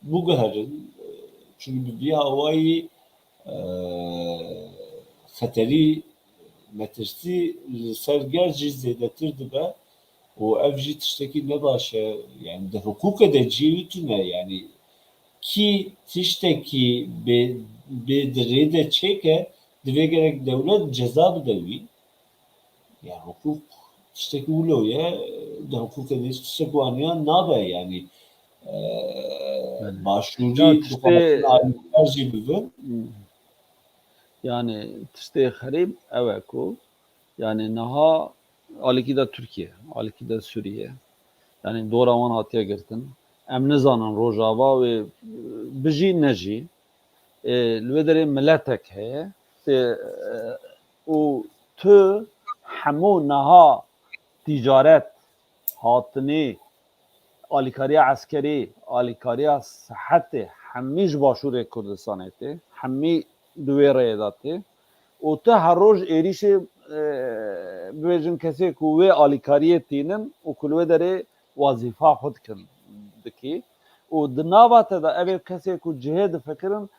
biguherin, e, çunku bi vî awayî, e, xeterî, metirsî li ser gel jî zêdetir dibe û ev jî tiştekî ne baş e. Yani di hiqûqê de cihê wî tune. Yani kî tiştekî bê, bê di rê de çêke, divê gerek dewlet ceza bide wî. Ya hiqûq tiştekî wilo ye, di hiqûqê de hiç tiştek waniyan nabe. Yani, e, Belê. Başûrî Ya tiştê dixwazin alîkar jî bibin. Hmm. Yani tiştê xerîb ew e ku, yani niha alîkî de Tirkiye, alîkî de Sûriye. Yani dora wan hatiye girtin. Em nizanin Rojava wê bijî nejî. E, li wê derê miletek heye. Tê, e, û tu hemû niha tîcaret, hatinî, alîkariya eskerî, alîkariya sihetê, hemî ji Başûrê Kurdistanê tê, hemî di wê rêyê de tê. Û tu her roj êrîşê, e, bibêjin kesê ku wê alîkariyê tînin û ku li wê derê wezîfa xwe dikin, dikî. Û di nava te de ev ê kesê ku cihê difikirin,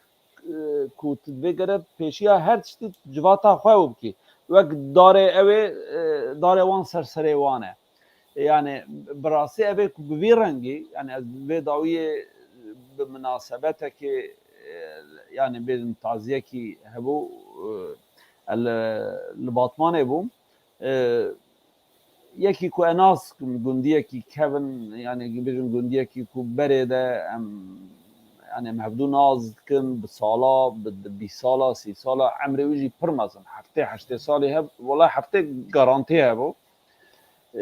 e, ku tu divê gere pêşiya her tiştî civata xwe ew bikî. Wek darê ew ê, e, darê wan ser serê wan e. Yani bi rastî ev ê ku bi vî rengî, yani ez vê dawiyê bi minasebetekê, e, yani bêjim taziyekî hebû, e, li, li Batmanê bûm. E, yekî ku ez nas dikim, gundiyekî kevin, yani bêjim gundiyekî ku berê de em, yani em hevdû nas dikin, bi sala, bi, bi bîst sala, sî sala, emrê wî jî pir mezin, heftê, heştê salî heb-, wela heftê garantî hebû.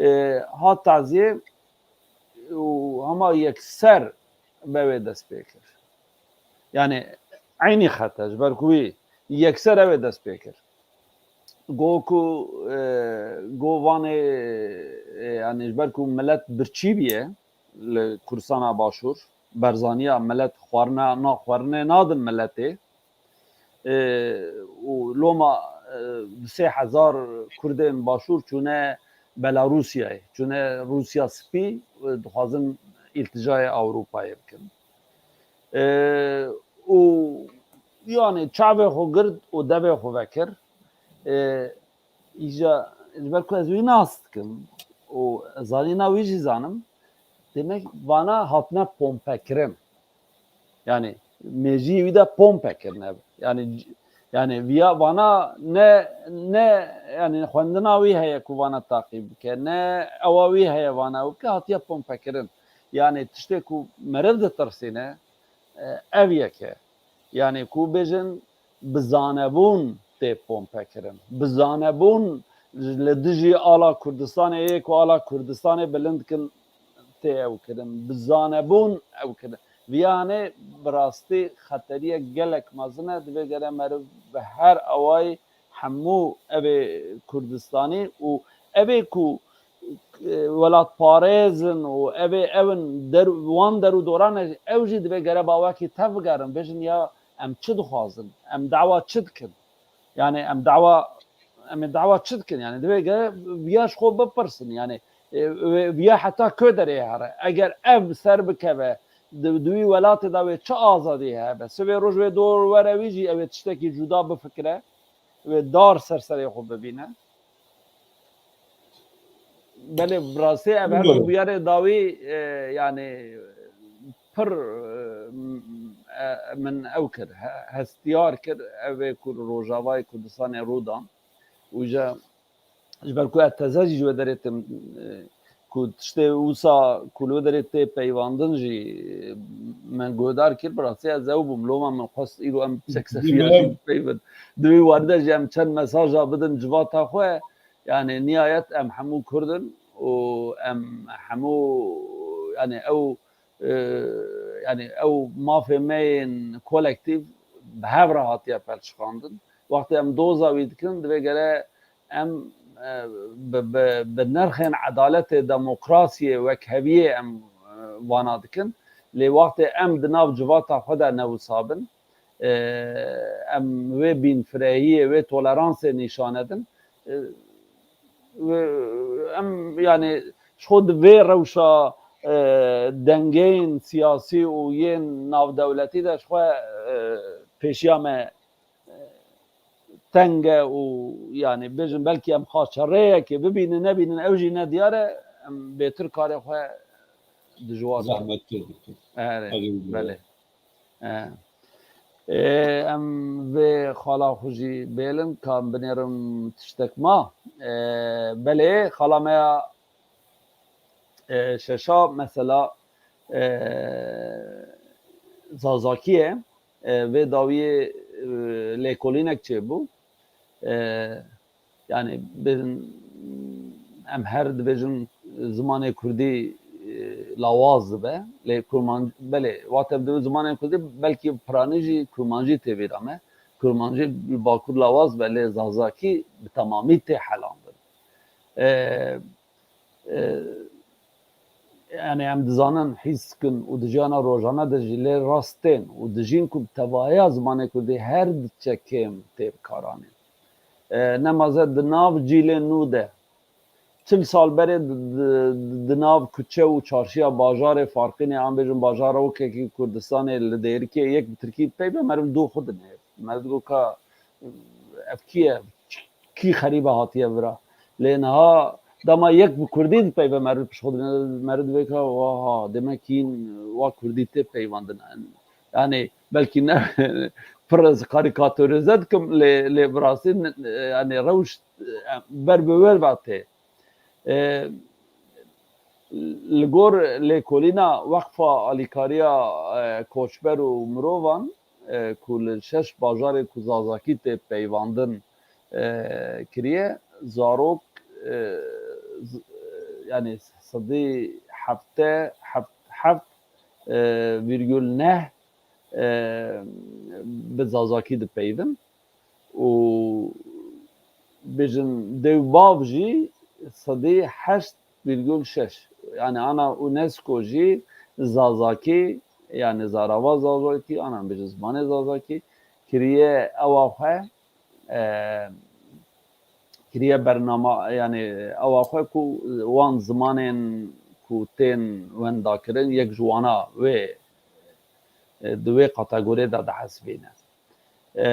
E, hat taziyê û hema yekser be wê dest pê kir. Yani eynî xet e, ji ber ku wî yekser ew ê dest pê kir. Got ku, e, got vanê, e, yani ji ber ku milet birçî bûye li Kurdistana Başûr, berzaniya milet xwarina, na xwarinê nadin miletê. E, û loma, e, du sê hezar Kurdên Başûr çûne Belarûsyayê, çûne Rûsya Spî, e, dixwazin îltijayê Ewropayê bikin. E, û yani çavê xwe girt û devê xwe vekir. E, îja, ji ber ku ez wî nas dikim û zanîna wî jî zanim, demek vana hatine pompekirin. Yani mêjiyê wî de pompe kirine. Yani c-, Yani viya vana ne, ne, yani xwendina wî heye ku vana taqîb bike, ne ewa wî heye vana ew bike, hatiye pompekirin. Yani tiştê ku meriv ditirsîne, e, ev yek e. Yani ku bêjin bi zanebûn tê pompekirin. Bi zanebûn li dijî ala Kurdistanê yê ku ala Kurdistanê bilind kin tê ew kirin. Bi zanebûn ew kirin. Viyanê bi rastî xeteriyek gelek mezin e. Divê gere meriv bi her awayî hemû evê Kurdistanî û evê ku, e, welatparêz in û evê ew in der, wan der û doran e, ew jî divê gere bawekî tev bigerin, bêjin ya em çi dixwazin, em dawa çi dikin? Yani em dawa, em ê dawa çi dikin? Yani divê gere viya ji xwe bipirsin. Yani, e, wê, viya heta ku derê here? Eger ev ser bikeve, di, di wî welatê de wê çi azadî hebe? Sibê roj wê dor were wî jî ew ê tiştekî cuda bifikire. Wê dar ser serê xwe bibîne. Belê, bi rastî ev hemû Bilmiyorum. bûyerê dawî, e, yani pir, e, m-, e, min ew kir, he-, hestiyar kir, ev ê ku li Rojavayê Kurdistanê rû dan. Û ji, ji ber ku ez teze jî ji wê derê tim, e, ku tiştê wisa ku li wê derê tê peywandin jî, e, min guhdar kir, bi rastî ez ew bûm. Loma min xwest îro em sek sefiya Bilmiyorum. jî peyvin. Di wî warî de jî em çend mesaja bidin civata xwe. Yani nihayet em hemû Kurd in û em hemû, yani ew, e, yani ew mafê me yên kolektîf bi hev re hatiye pelçiqandin. Wextê em doza wî dikin, divê gere em, e, bi, bi, bi nirxên edaletê, demokrasiyê, wekheviyê em, e, vana dikin. Lê wextê em di nav civata xwe de ne wisa bin, e, em wê bînfirehiyê, wê toleransê nîşan nedin. E, wê, em, yani, ji xwe di vê rewşa, e, dengeyên siyasî û yên navdewletî de ji xwe, e, pêşiya me, e, teng e û, yani, bêjin belkî em xaçerêyekê bibînin, nebînin, ew jî nediyar e, em bêtir karê xwe dijwar dikin. Zehmettir dikin. Erê, Erê, belê. E, e, em vê xala xwe jî bêlin, ka em binêrin tiştek ma. E, belê, xala me ya, e, şeşa mesela, e, Zazakî ye. E, vê dawiyê, e, lêkolînek çêbû. E, Yani, bêjin, em her dibêjin zimanê kurdî, e, lawaz dibe. Lê kurmanc-, belê, wate bi zimanê kurdî belkî piranî jî kurmancî tê bîra me. Kurmancî li Bakur lawaz be, lê zazakî bi temamî tê helandin. E, e, Yani em dizanin, hîs dikin û di jiyana rojane de jî lê rast tên û dijîn ku bi tevahiya zimanê kurdî her diçe kêm tê bikaranîn. E, nemaze di nav cîlên nû de çil sal berê di, di, di nav kuçe û çarşiya bajarê Farqînê, an bêjin bajara wekekî Kurdistanê li Dêrikê yek bi tirkî peyve meriv dû xwe dinê. Meriv digot ka ev kî ye? Kî xerîbe hatiye vira? Lê niha dema yek bi kurdî dipeyve meriv pişt xwe dibîne, meriv divê ka, waha, demek hîn wa kurdî tê peywandin. Yani belkî ne pir ez karîkatorize dikim, lê, lê bi rastî ne, yani rewş, e, ber bi wer ve tê. E, Li gor lêkolîna Weqfa Alîkariya, e, Koçber û Mirovan, e, ku li şeş bajarê ku zazakî tê peywandin, e, kiriye, zarok, e, z-, yani sedî heftê heft, heft, e, vîrgul neh, e, bi zazakî dipeyvin. Û bêjin dê û bav jî sedî heşt vîrgul şeş. Yani ana UNESCO jî zazakî, yani zarava zazakî, ana bêjin zimanê zazakî kiriye ewa xwe, e, kiriye bernama, yani ewa xwe ku wan zimanên ku tên wendakirin, yek ji wana wê, e, di wê kategoriyê de dihesibîne. E,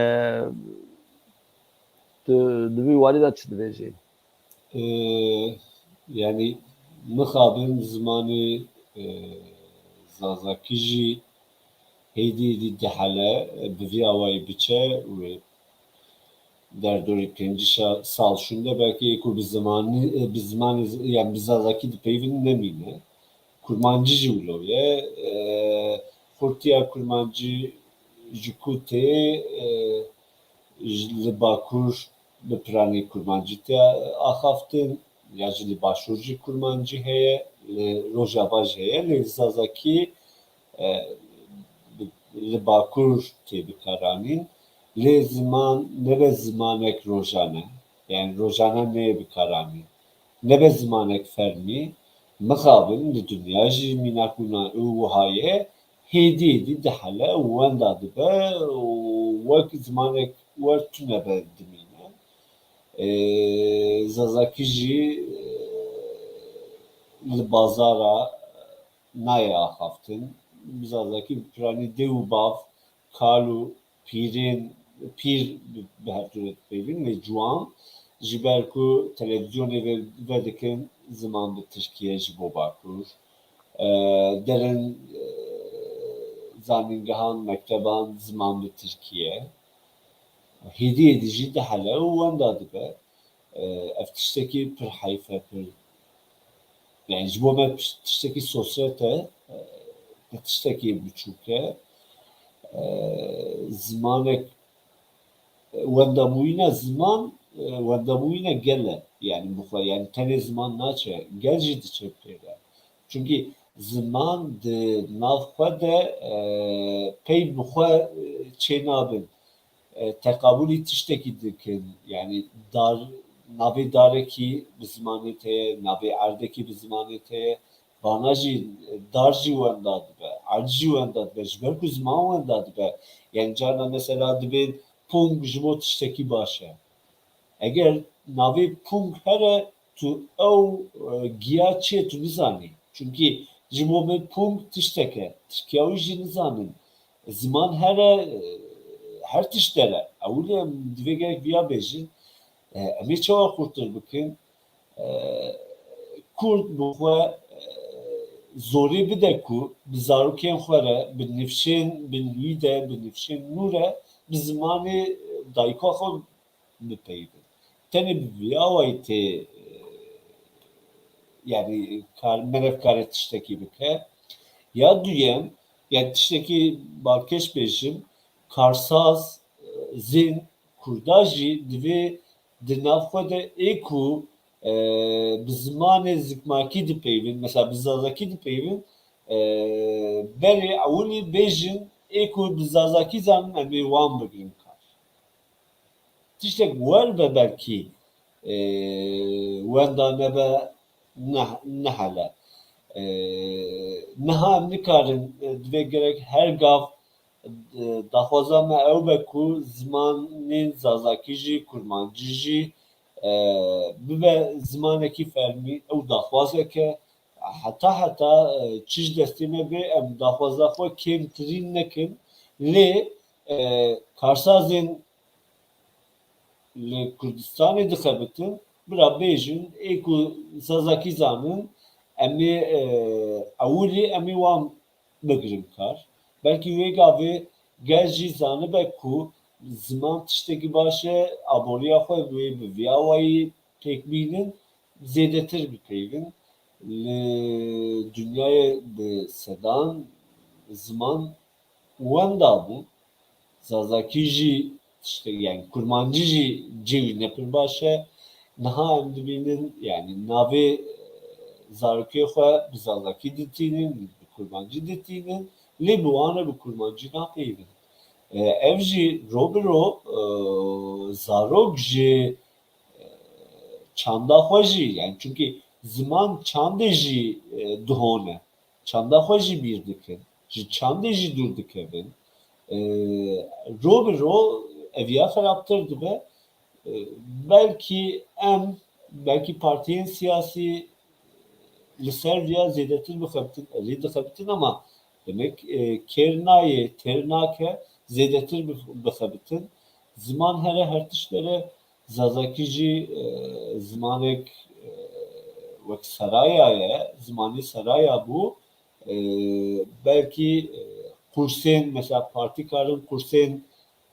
tu di vî warî de çi dibêjî? E, Yani mixabin zimanê, e, zazakî jî hêdî hêdî dihele, e, bi vî awayî biçe wê. derdorê pêncî sal şûnde belkî êko bi zimanî, bi zimanê, yani bi zazakî dipeyvin nemîne. Kurmancî jî wilo ye. E, xurtiya kurmancî ji ku tê, e, ji, li Bakur bi piranî kurmancî tê axaftin, ya jî li Başûr jî kurmancî heye, li Rojava jî heye, lê zazakî, e, bi, li Bakur tê bikaranîn. Lê ziman nebe zimanek rojane, yani rojane neyê bikaranîn. Nebe zimanek fermî, mixabin li dinya jî mînak wina û wiha ye, hêdî hêdî dihele û wenda dibe û wek zimanek wer tune be dimîne. Ê, zazakî jî, ê, li bazara nayê axaftin. Zazakî bi piranî dê û bav, kal û pîrên, pîr bi, bi hev du re dipeyvin, lê ciwan ji ber ku televîzyonê ve, vedikin, ziman bi tirkî ye ji bo Bakur. E, derin, e, zanîngehan, mekteban ziman bi tirkî ye. Hêdî hêdî jî dihele û wenda dibe. E, ev tiştekî pir heyf e, pir, yani ji bo me piş-, tiştekî sosret e, e, ne tiştekî biçûk e. E, zimanek, e, wendabûyîna ziman, e, wendabûyîna gel e. Yani bi xwe, yani tenê ziman naçe, gel jî diçe pê re. Çunkî ziman di nav xwe de, e, pey bi xwe, e, çênabin. E, teqabûlî tiştekî dikin. Yani dar, navê darekî bi zimanê te ye, navê erdekî bi zimanê te ye. Vana jî, e, dar jî wenda dibe, erd jî wenda dibe, ji ber ku ziman wenda dibe. Yani carna mesela dibên pung ji bo tiştekî baş e. Eger navê pung here, tu ew, e, giya çi ye tu nizanî. Çunkî ji bo min pung tiştek e. Tirkiya wî jî nizanin. Ziman here, e, her tişt dere. Ewilî em divê gerek viya bêjin. E, em ê çawa xurtir bikin? E, Kurd bi xwe, e, zorê bide ku bi zarokên xwe re, bi nifşên bin wî de, bi nifşên nû re, bi zimanê dayika xwe bipeyivin. Tenê bi vî awayî tê, e, yani kar, meriv kare tiştekî bike. Ya duyem, yani tiştekî balkêş bêjim, karsaz, e, zên, Kurda jî divê di nav xwe de ê ku, e, bi zimanê zikmakî dipeyivin, mesela bi zazakî dipeyivin, e, berê ewilî bêjin ê ku bi zazakî zanin em ê wan bigrin kar. Tiştek wer be belkî, e, wenda nebe ne, nehele. E, niha em nikarin, e, divê gerek her gav, e, daxwaza me ew be ku zimanên zazakî jî, kurmancî jî, e, bibe zimanekî fermî, ew daxwazek e. Heta heta, e, çi ji destê me bê, em daxwaza xwe kêmtirîn nekin. Lê, e, karsazên li Kurdistanê dixebitin, bira bêjin, ê ku zazakî zanin, em ê, e, ewilî em ê wan bigrin kar. Belkî wê gavê gel jî zanibe ku ziman tiştekî baş e, aboriya xwe wê bi vî awayî pêk bînin, zêdetir bipeyvin. Li dinyayê bi sedan ziman wenda bû. Zazakî jî tiştek, yani kurmancî jî cê wî ne pir baş e. Niha em dibînin, yani navê, e, zarokê xwe bi zazakî ditînin, bi kurmancî ditînin, lê bi wan re bi kurmancî napeyivin. E, ev jî ro bi ro, e, zarok ji, e, çanda xwe jî, yani çunkî ziman çandê jî, e, dihone. Çanda xwe jî bîr dikin. Ji çandê jî dûr dikevin. E, ro bi ro eviya xerabtir dibe. E, belkî em, belkî partiyên siyasî li ser viya zêdetir bixebitin, elî dixebitin ama demek, e, kêr nayê, têr nake zêdetir bix-, bixebitin. Ziman here her tişt dere, zazakî jî, e, zimanek, e, wek seraya ye, zimanê seraya bû. E, belkî, e, kursên, mesela partî karin kursên,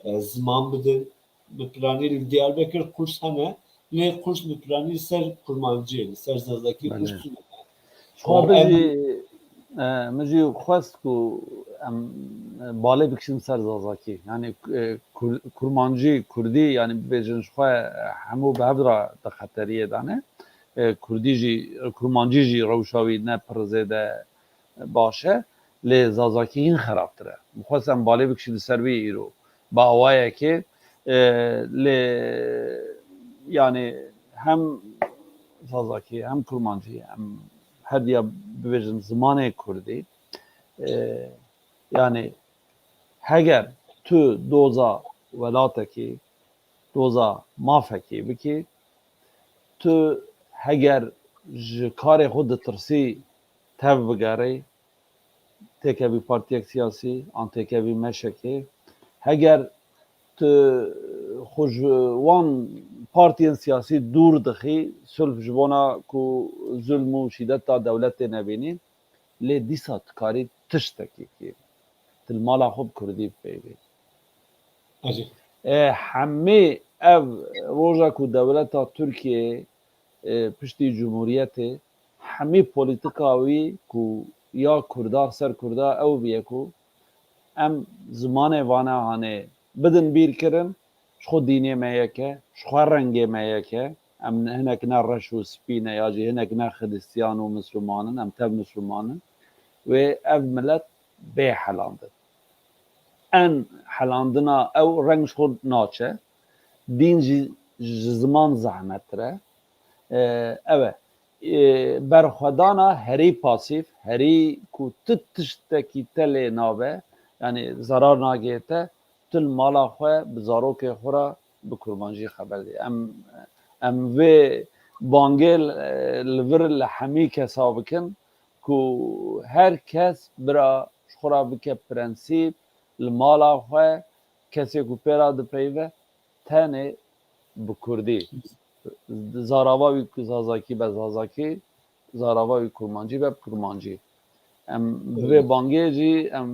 e, ziman bidin. bi planî li Diyarbekir kurs hene, lê kurs bi planî li ser kurmancî, li ser zazakî kurs Belê. tune. Xwe bijî, e, min jî xwest ku em, e, balê bikişin ser zazakî. Yani, e, kur-, kurmancî, kurdî, yani bibêjin ji xwe, e, hemû bi hev re di xeteriyê de ne. E, kurdî jî, kurmancî jî rewşa wî ne pir zêde baş e. Lê zazakî hîn xerabtir e. Min xwest em balê bikişî li ser wî îro. Bi awayekê, e, lê, yani hem zazakî, hem kurmancî, em her diya bibêjin zimanê kurdî. E, yani heger tu doza welatekî, doza mafekî bikî, tu heger ji karê xwe ditirsî tev bigerî, têkevî partiyek siyasî, an têkevî meşekê, heger tu xwe ji wan partiyên siyasî dûr dixî, sulf ji bona ku zulm û şîdeta dewletê nebînî, lê dîsa dikarî tiştekî kî. Tu li mala xwe bi kurdî bipeyvî. Erê. E, hemî ev roja ku dewleta Tirkiyê, e, piştî Cumhuriyetê, hemî polîtika wî ku ya Kurda ser Kurda ew biye ku em zimanê vana hanê bidin bîrkirin, ji xwe dînê me yek e, ji xwe rengê me yek e, em hinek ne reş û spî ne ya jî hinek ne Xiristiyan û Misliman in, em tev Misliman in. Wê ev milet bê helandin. En helandina ew reng ji xwe naçe. Dîn jî ji ziman zehmettir e. E, ew e. E, berxwedana herî pasîf, herî ku tu tiştekî te lê nabe, yani zarar nagê te, tu li mala xwe bi zarokê xwe re bi kurmancî xeber dê. Em, em vê bangê, e, li vir li hemî kesa bikin ku her kes bira ji xwe re bike prensîp, li mala xwe kesê ku pê re dipeyive tenê bi kurdî. Zarava wî zazakî be zazakî, zarava wî kurmancî be kurmancî. Em bi vê bangê jî, em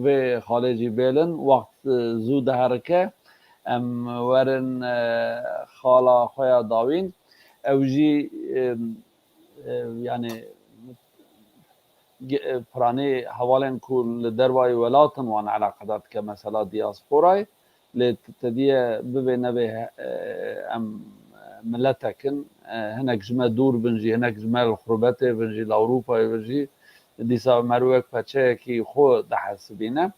vê xalê jî bêlin, wext, e, zû diherike. Em werin, e, xala xwe ya dawîn. Ew jî, e, e, yani, ge-, e, piranî hevalên ku li dervayî welatin wan eleqedar dike, mesela diasporayê. Lê te-, tediye bibê nebê, e, em miletek in, e, hinek ji me dûr bin jî, hinek ji me li xurbetê bin jî, li Ewropayê bin jî, dîsa meriv wek peçeyekî xwe dihesibîne.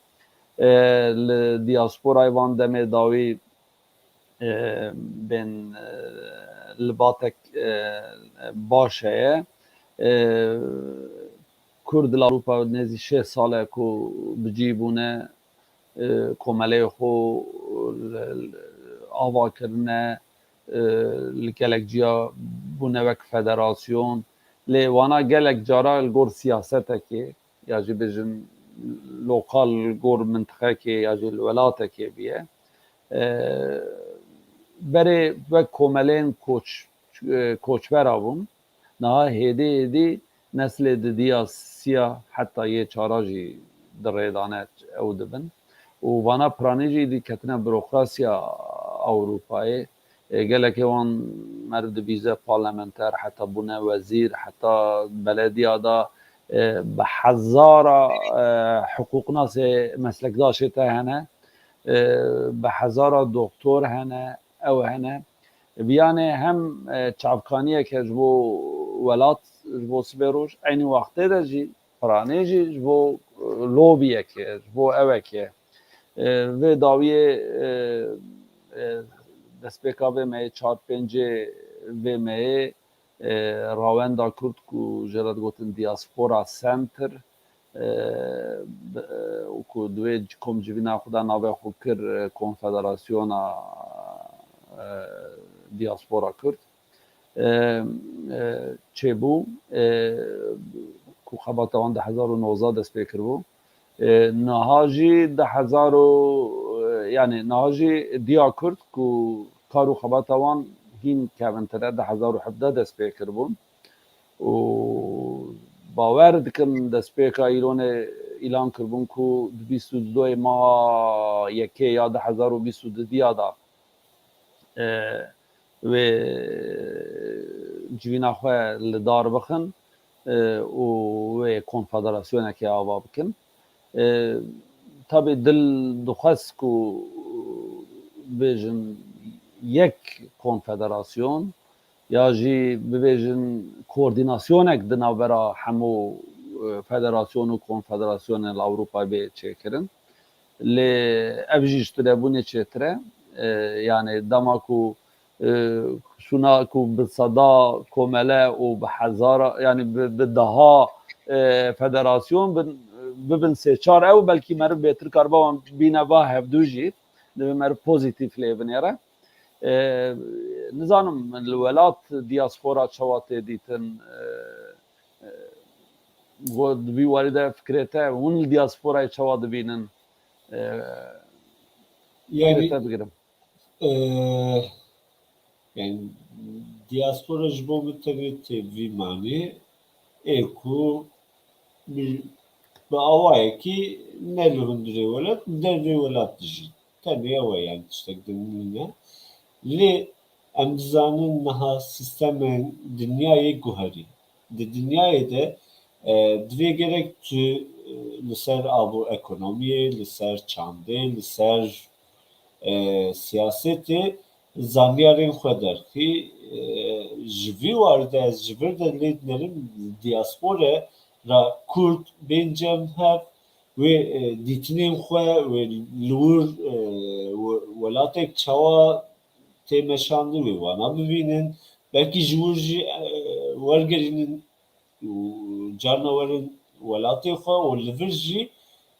E, li diasporayê van demê dawî, e, bên, e, libatek, e, baş heye. E, Kurd li Ewropa nêzî şêst sal e ku bi cî bûne, e, komeleyê xwe li, li, ava kirine, e, li gelek ciya bûne wek federasyon. Lê wana gelek cara li gor siyasetekê, ya jî bêjin lokal, li gor mintiqekê ya jî li welatekê bûye. E, berê wek komeleyên koç, e, koçbera bûn. Niha hêdî hêdî neslê didiya siya heta yê çara jî di rê de ne, ew dibin. Û vana piranî jî dî ketine burokrasiya Ewropayê. E, gelekê wan meriv dibîze parlamenter, heta bûne wezîr, heta belediya de, e, bi hezara, e, hiqûqnasê meslekdaşê te hene, e, bi hezara doktor hene, ew hene. Bi yanê hem, e, çavkaniyek e ji bo welat, ji bo sibê roj, eynî wextê de jî piranî jî ji bo, e, lobiyek e, ji bo ewek e. E, vê dawiyê, e, e, destpêka vê meyê, çar pêncê vê meyê, e, rawenda Kurd ku jê re digotin Diaspora Center, e, bi, e, û ku di wê komcivîna xwe de navê xwe kir, e, Konfederasyona, e, Diaspora Kurd, e, e, çêbû, e, ku xebata wan di hezar û nozdeh dest pê kiribû. E, niha jî di hezar û, e, yani niha jî Diya Kurd ku kar û xebata wan hîn kevintir e, di hezar û hevdeh dest pê kiribûn. Û bawer dikim destpêka îronê îlan kiribûn ku di bîst û dudoyê meha yekê ya di hezar û bîst û dudiya de e, wê civîna xwe li dar bixin, e, û wê konfederasyonekê ava bikin. E, tabî dil dixwest ku bêjin yek konfederasyon ya jî bibêjin koordînasyonek di navbera hemû, e, federasyon û konfederasyonên li Ewropayê bê çêkirin. Lê ev jî ji tunebûnê çêtir e. E, yanî dema ku, e, sûna ku bi seda komele û bi hezara, yanî bi, bi deha, e, federasyon bin, bibin sê çar ew, belkî meriv bêtir karibe wan bîne va hevdû jî, divê meriv pozîtîf lê binêre. E, nizanim li welat diaspora çawa tê dîtin, e, e, got, di vî warî de fikrê te, hûn li diasporayê çawa dibînin? E, Yani, fikrê te bigirim. e, yani, diaspora ji bo min tenê tê vî manê, ê ku bi, bi awayekî ne li hundirê welat, li dervê welat dijî. Tenê ew e, yani tiştek din nîne. Lê em dizanin niha sîstemên dinyayê guherî. Di dinyayê de, e, divê gerek tu, e, li ser abo ekonomiyê, li ser çandê, li ser, e, siyasetê zanyarên xwe derxî. E, ji vî warî de ez ji vir de lê dinerim diaspore ra Kurd bên cem hev, wê, e, dîtinên xwe, wê li wir, e, we-, welatek çawa tê meşandin, wê wana bibînin, belkî ji wir jî, e, wergerînin û carna werin welatê xwe û li vir jî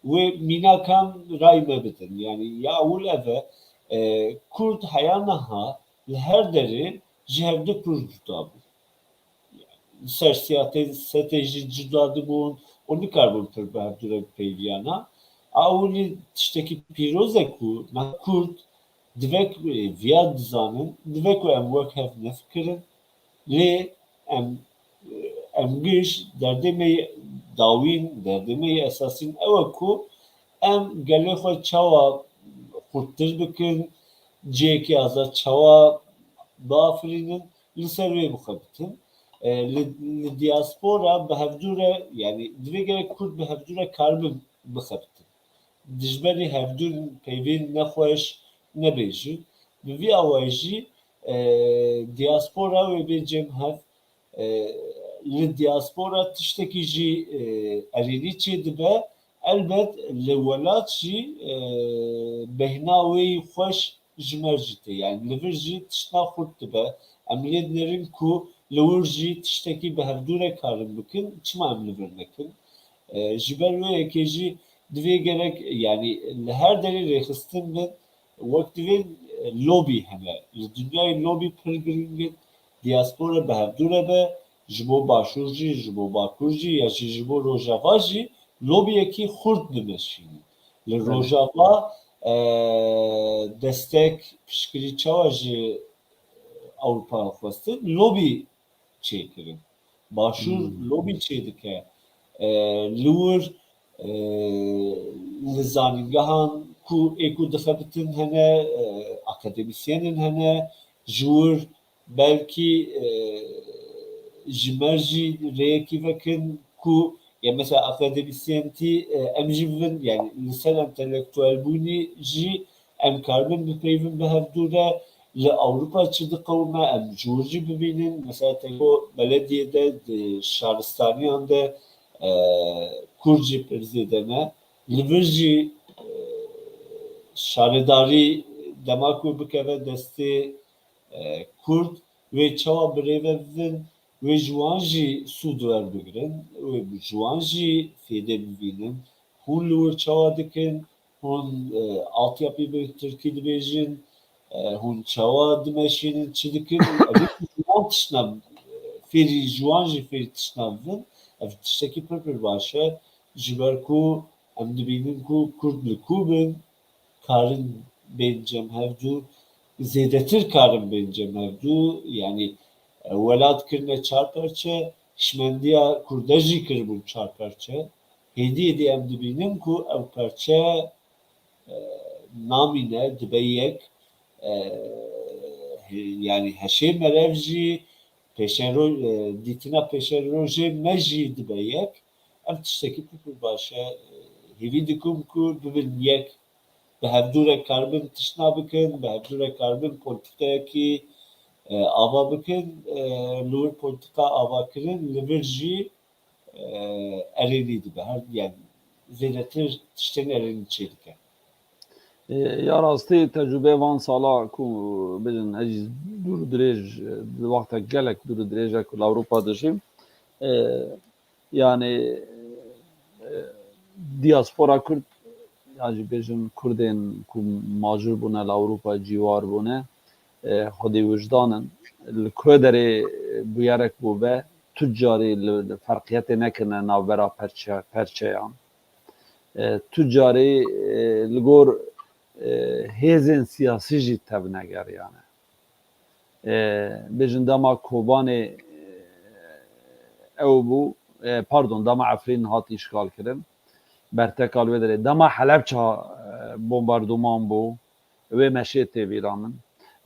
wê mînakan ray me bidin. Yani ya ewil ev e, e, Kurd heya niha li her derê ji hevdu pir cuda bû. Li ser siyasetê jî cuda dibûn û nikaribûn pir bi hevdû re bipeyiviyana. A ewilî tiştekî pîroz e ku me Kurd divek, e, viya dizanin, divek ku em wek hev nefikirin, lê em, em giş derdê me yê dawîn, derdê me yê esasîn ew e ku em gelê xwe çawa xurttir bikin, cihekî azad çawa biafirînin, li ser wê bixebitin. E, li, li diaspora bi hevdû re, yani divê gerek Kurd bi hevdû re karibin bixebitin. Dijberî hevdûn peyvên nexweş nebêjin. Bi vî awayî jî, e, diaspora wê bê cem hev, e, li diaspora tiştekî jî, e, erênî çêdibe. Elbet li welat jî, e, bêhna wê yî xweş ji me jî tê. Yani li vir jî tiştna xurt dibe. Em lê dinerin ku li wir jî tiştekî bi hevdû re karin bikin, çima em li vir nekin? E, ji ber wê yekê jî divê gerek, yani li her derê rêxistin bin, wek divê, e, lobî hene. Li dinyayê lobî pir girîng in. Diaspora bi hevdû re be, ji bo Başûr jî, ji bo Bakur jî, ya jî ji bo Rojava jî lobiyekî xurt dimeşînin. Li Rojava, e, destek, piştgirî çawa ji Ewropa xwestin? Lobî çêkirin. Başûr lobî çêdike. E, li wir, e, li zanîngehan ku ê ku dixebitin hene, e, akademîsyenên hene, ji wir belkî, e, ji me jî rêyekî vekin ku, ya mesela akademîsyentî, e, em jî bibin, yani li ser entelektuelbûnî jî em karibin bipeyvin bi hevdû re. Li Ewropa çi diqewime em ji wir jî bibînin. Mesela teko belediyê de, di şaristaniyan de, e, Kurd jî pir zêde ne. Li vir jî, e, şaredarî dema ku bikeve destê, e, Kurd, wê çawa birêve bibin, wê ji wan jî sûd werbigirin, wê ji wan jî fêdê bibînin. Hûn li wir çawa dikin? Hûn, e, altyapî bi tirkî dibêjin? E, hûn çawa dimeşînin, çi dikin? Ev ji wan tiştna, e, fêrî, ji wan jî fêrî tiştna bibin. Ev tiştekî pir pir baş e. Ji ber ku em dibînin ku Kurd li ku bin, karin bên cem hevdû, zêdetir karin bên cem hevdû, yanî, e, welat kirine çar perçe, hişmendiya Kurde jî kiribûn çar perçe. Hêdî hêdî em dibînin ku ew perçe, e, namîne, dibe yek, e, yanî heşê merev jî pêşero-, e, dîtina pêşerojê me jî dibe yek. Ev tiştekî pir pir baş e. E, hêvî dikim ku bibin yek, bi hevdû re karibin tiştna bikin, bi hevdû re karibin polîtîkayekî, e, ava bikin. E, li wir polîtîka avakirin, li vir jî, e, erênî dibe. Her, yani zêdetir tiştên erênî çêdike. E, ya rastî tecrûbê van sala ku bêjin ez jî dûr dirêj, di wextek gelek dûr dirêj e ku li Ewropa dijîm. E, yani, e, diaspora Kurd, ya jî bêjin Kurdên ku macir bûne li Ewropa cîwar bûne, e, xwedî wijdan in. Li ku derê bûyerek bûbe, tu carî li, li ferqiyetê nekirine navbera perçe-, perçeyan. E, tu carî, e, li gor, e, hêzên siyasî jî tevnegeriyane. E, bêjin dema Kobanê, e, ew bû, e, pardon, dema Efrîn hat îşgal kirin. Berteka li wê derê. Dema Helebça, e, bombarduman bû. Wê meşê tê bîra min.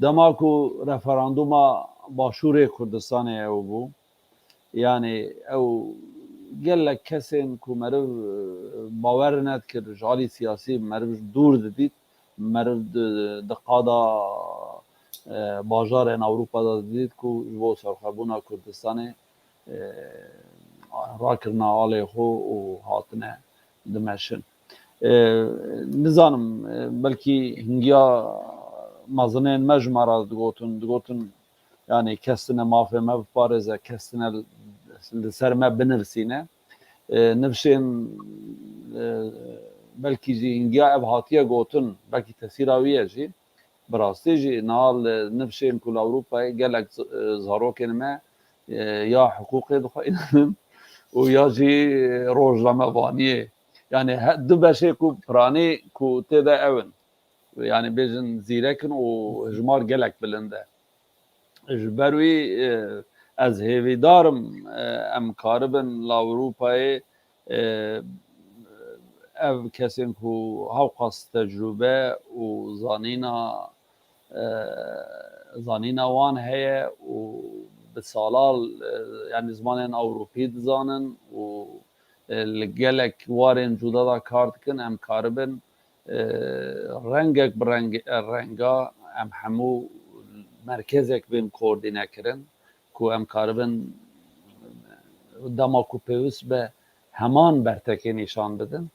Dema ku referanduma Başûrê Kurdistanê ew bû, yani ew gelek kesên ku meriv, e, bawer nedikir, ji alî siyasî meriv dûr didît, meriv di, di qada, e, bajarên Ewropa de didît ku ji bo serxwebûna Kurdistanê, e, rakirine alê xwe û hatine dimeşin. E, nizanim, e, belkî hingiya mezinên me ji me re digotin, digotin, yani kes tine mafê me biparêze, kes tine li ser me binivîsîne. E, nifşên, e, belkî jî hingiya ev hatiye gotin, belkî tesîra wî ye jî. Bi rastî jî niha li nifşên ku li Ewropayê gelek z-, e, zarokên me, e, ya hiqûqê dixwînin û ya jî rojnamevaniyê. Yani he-, du beşê ku piranî ku tê de ew in. Yani bêjin zîrek in û hijmar gelek bilind e. Ji ber wî, e, ez hêvîdar im, e, em karibin li Ewropayê, e, ev kesên ku hewqas tecrûbe û zanîna, e, zanîna wan heye û bi sala, e, yani zimanên Ewropî dizanin û, e, li gelek warên cuda de kar dikin, em karibin, e, rengek bi reng-, renga em hemû merkezek bên koordîne kirin ku em karibin dema ku pêwist be heman bertekê nîşan bidin.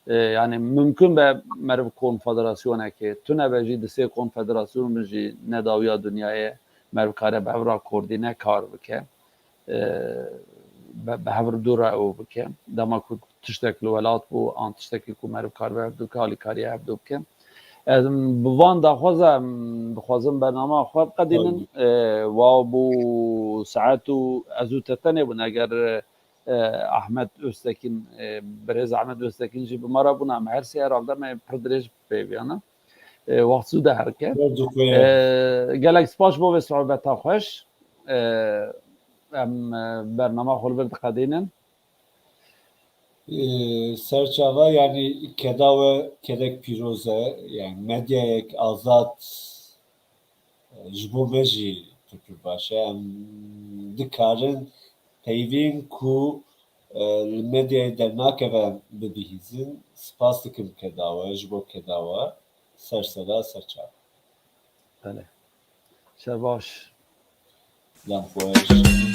E, yani mimkun be meriv konfederasyonekê tune be jî di sê konfederasyon bin jî nedawiya dinyayê meriv kare bi hev re koordîne kar bike. E, be, bi hev re dû re ew bike. Dema ku tiştek li welat bû, an tiştekî ku meriv karibe hevdû bike, alîkariya hevdû bike. Em bi van daxwaza, em dixwazin bernama xwe biqedînin. Tabii. E, wa bû saet û ez û te tenê bûn. Eger, e, Ahmet Öztekin, e, birêz Ahmet Öztekin jî bi me re bûna, em her sê herhalde me pir dirêj peyviyana. E, wext zû de herike. Zor dixuye. E, gelek spas bo vê sohbeta xweş. E, em, e, bernama xwe li vir diqedînin. Ee, serçava, yani, keda we kedek pîroz e, yani medyayek azad, e, ji bo me jî pir pir baş e. Em dikarin peyvên ku, e, li medyayê dernakeve bibihîzin. Spas dikim keda we, ji bo keda we. Ser sera, ser çava. Belê. Şer baş. Dem xweş.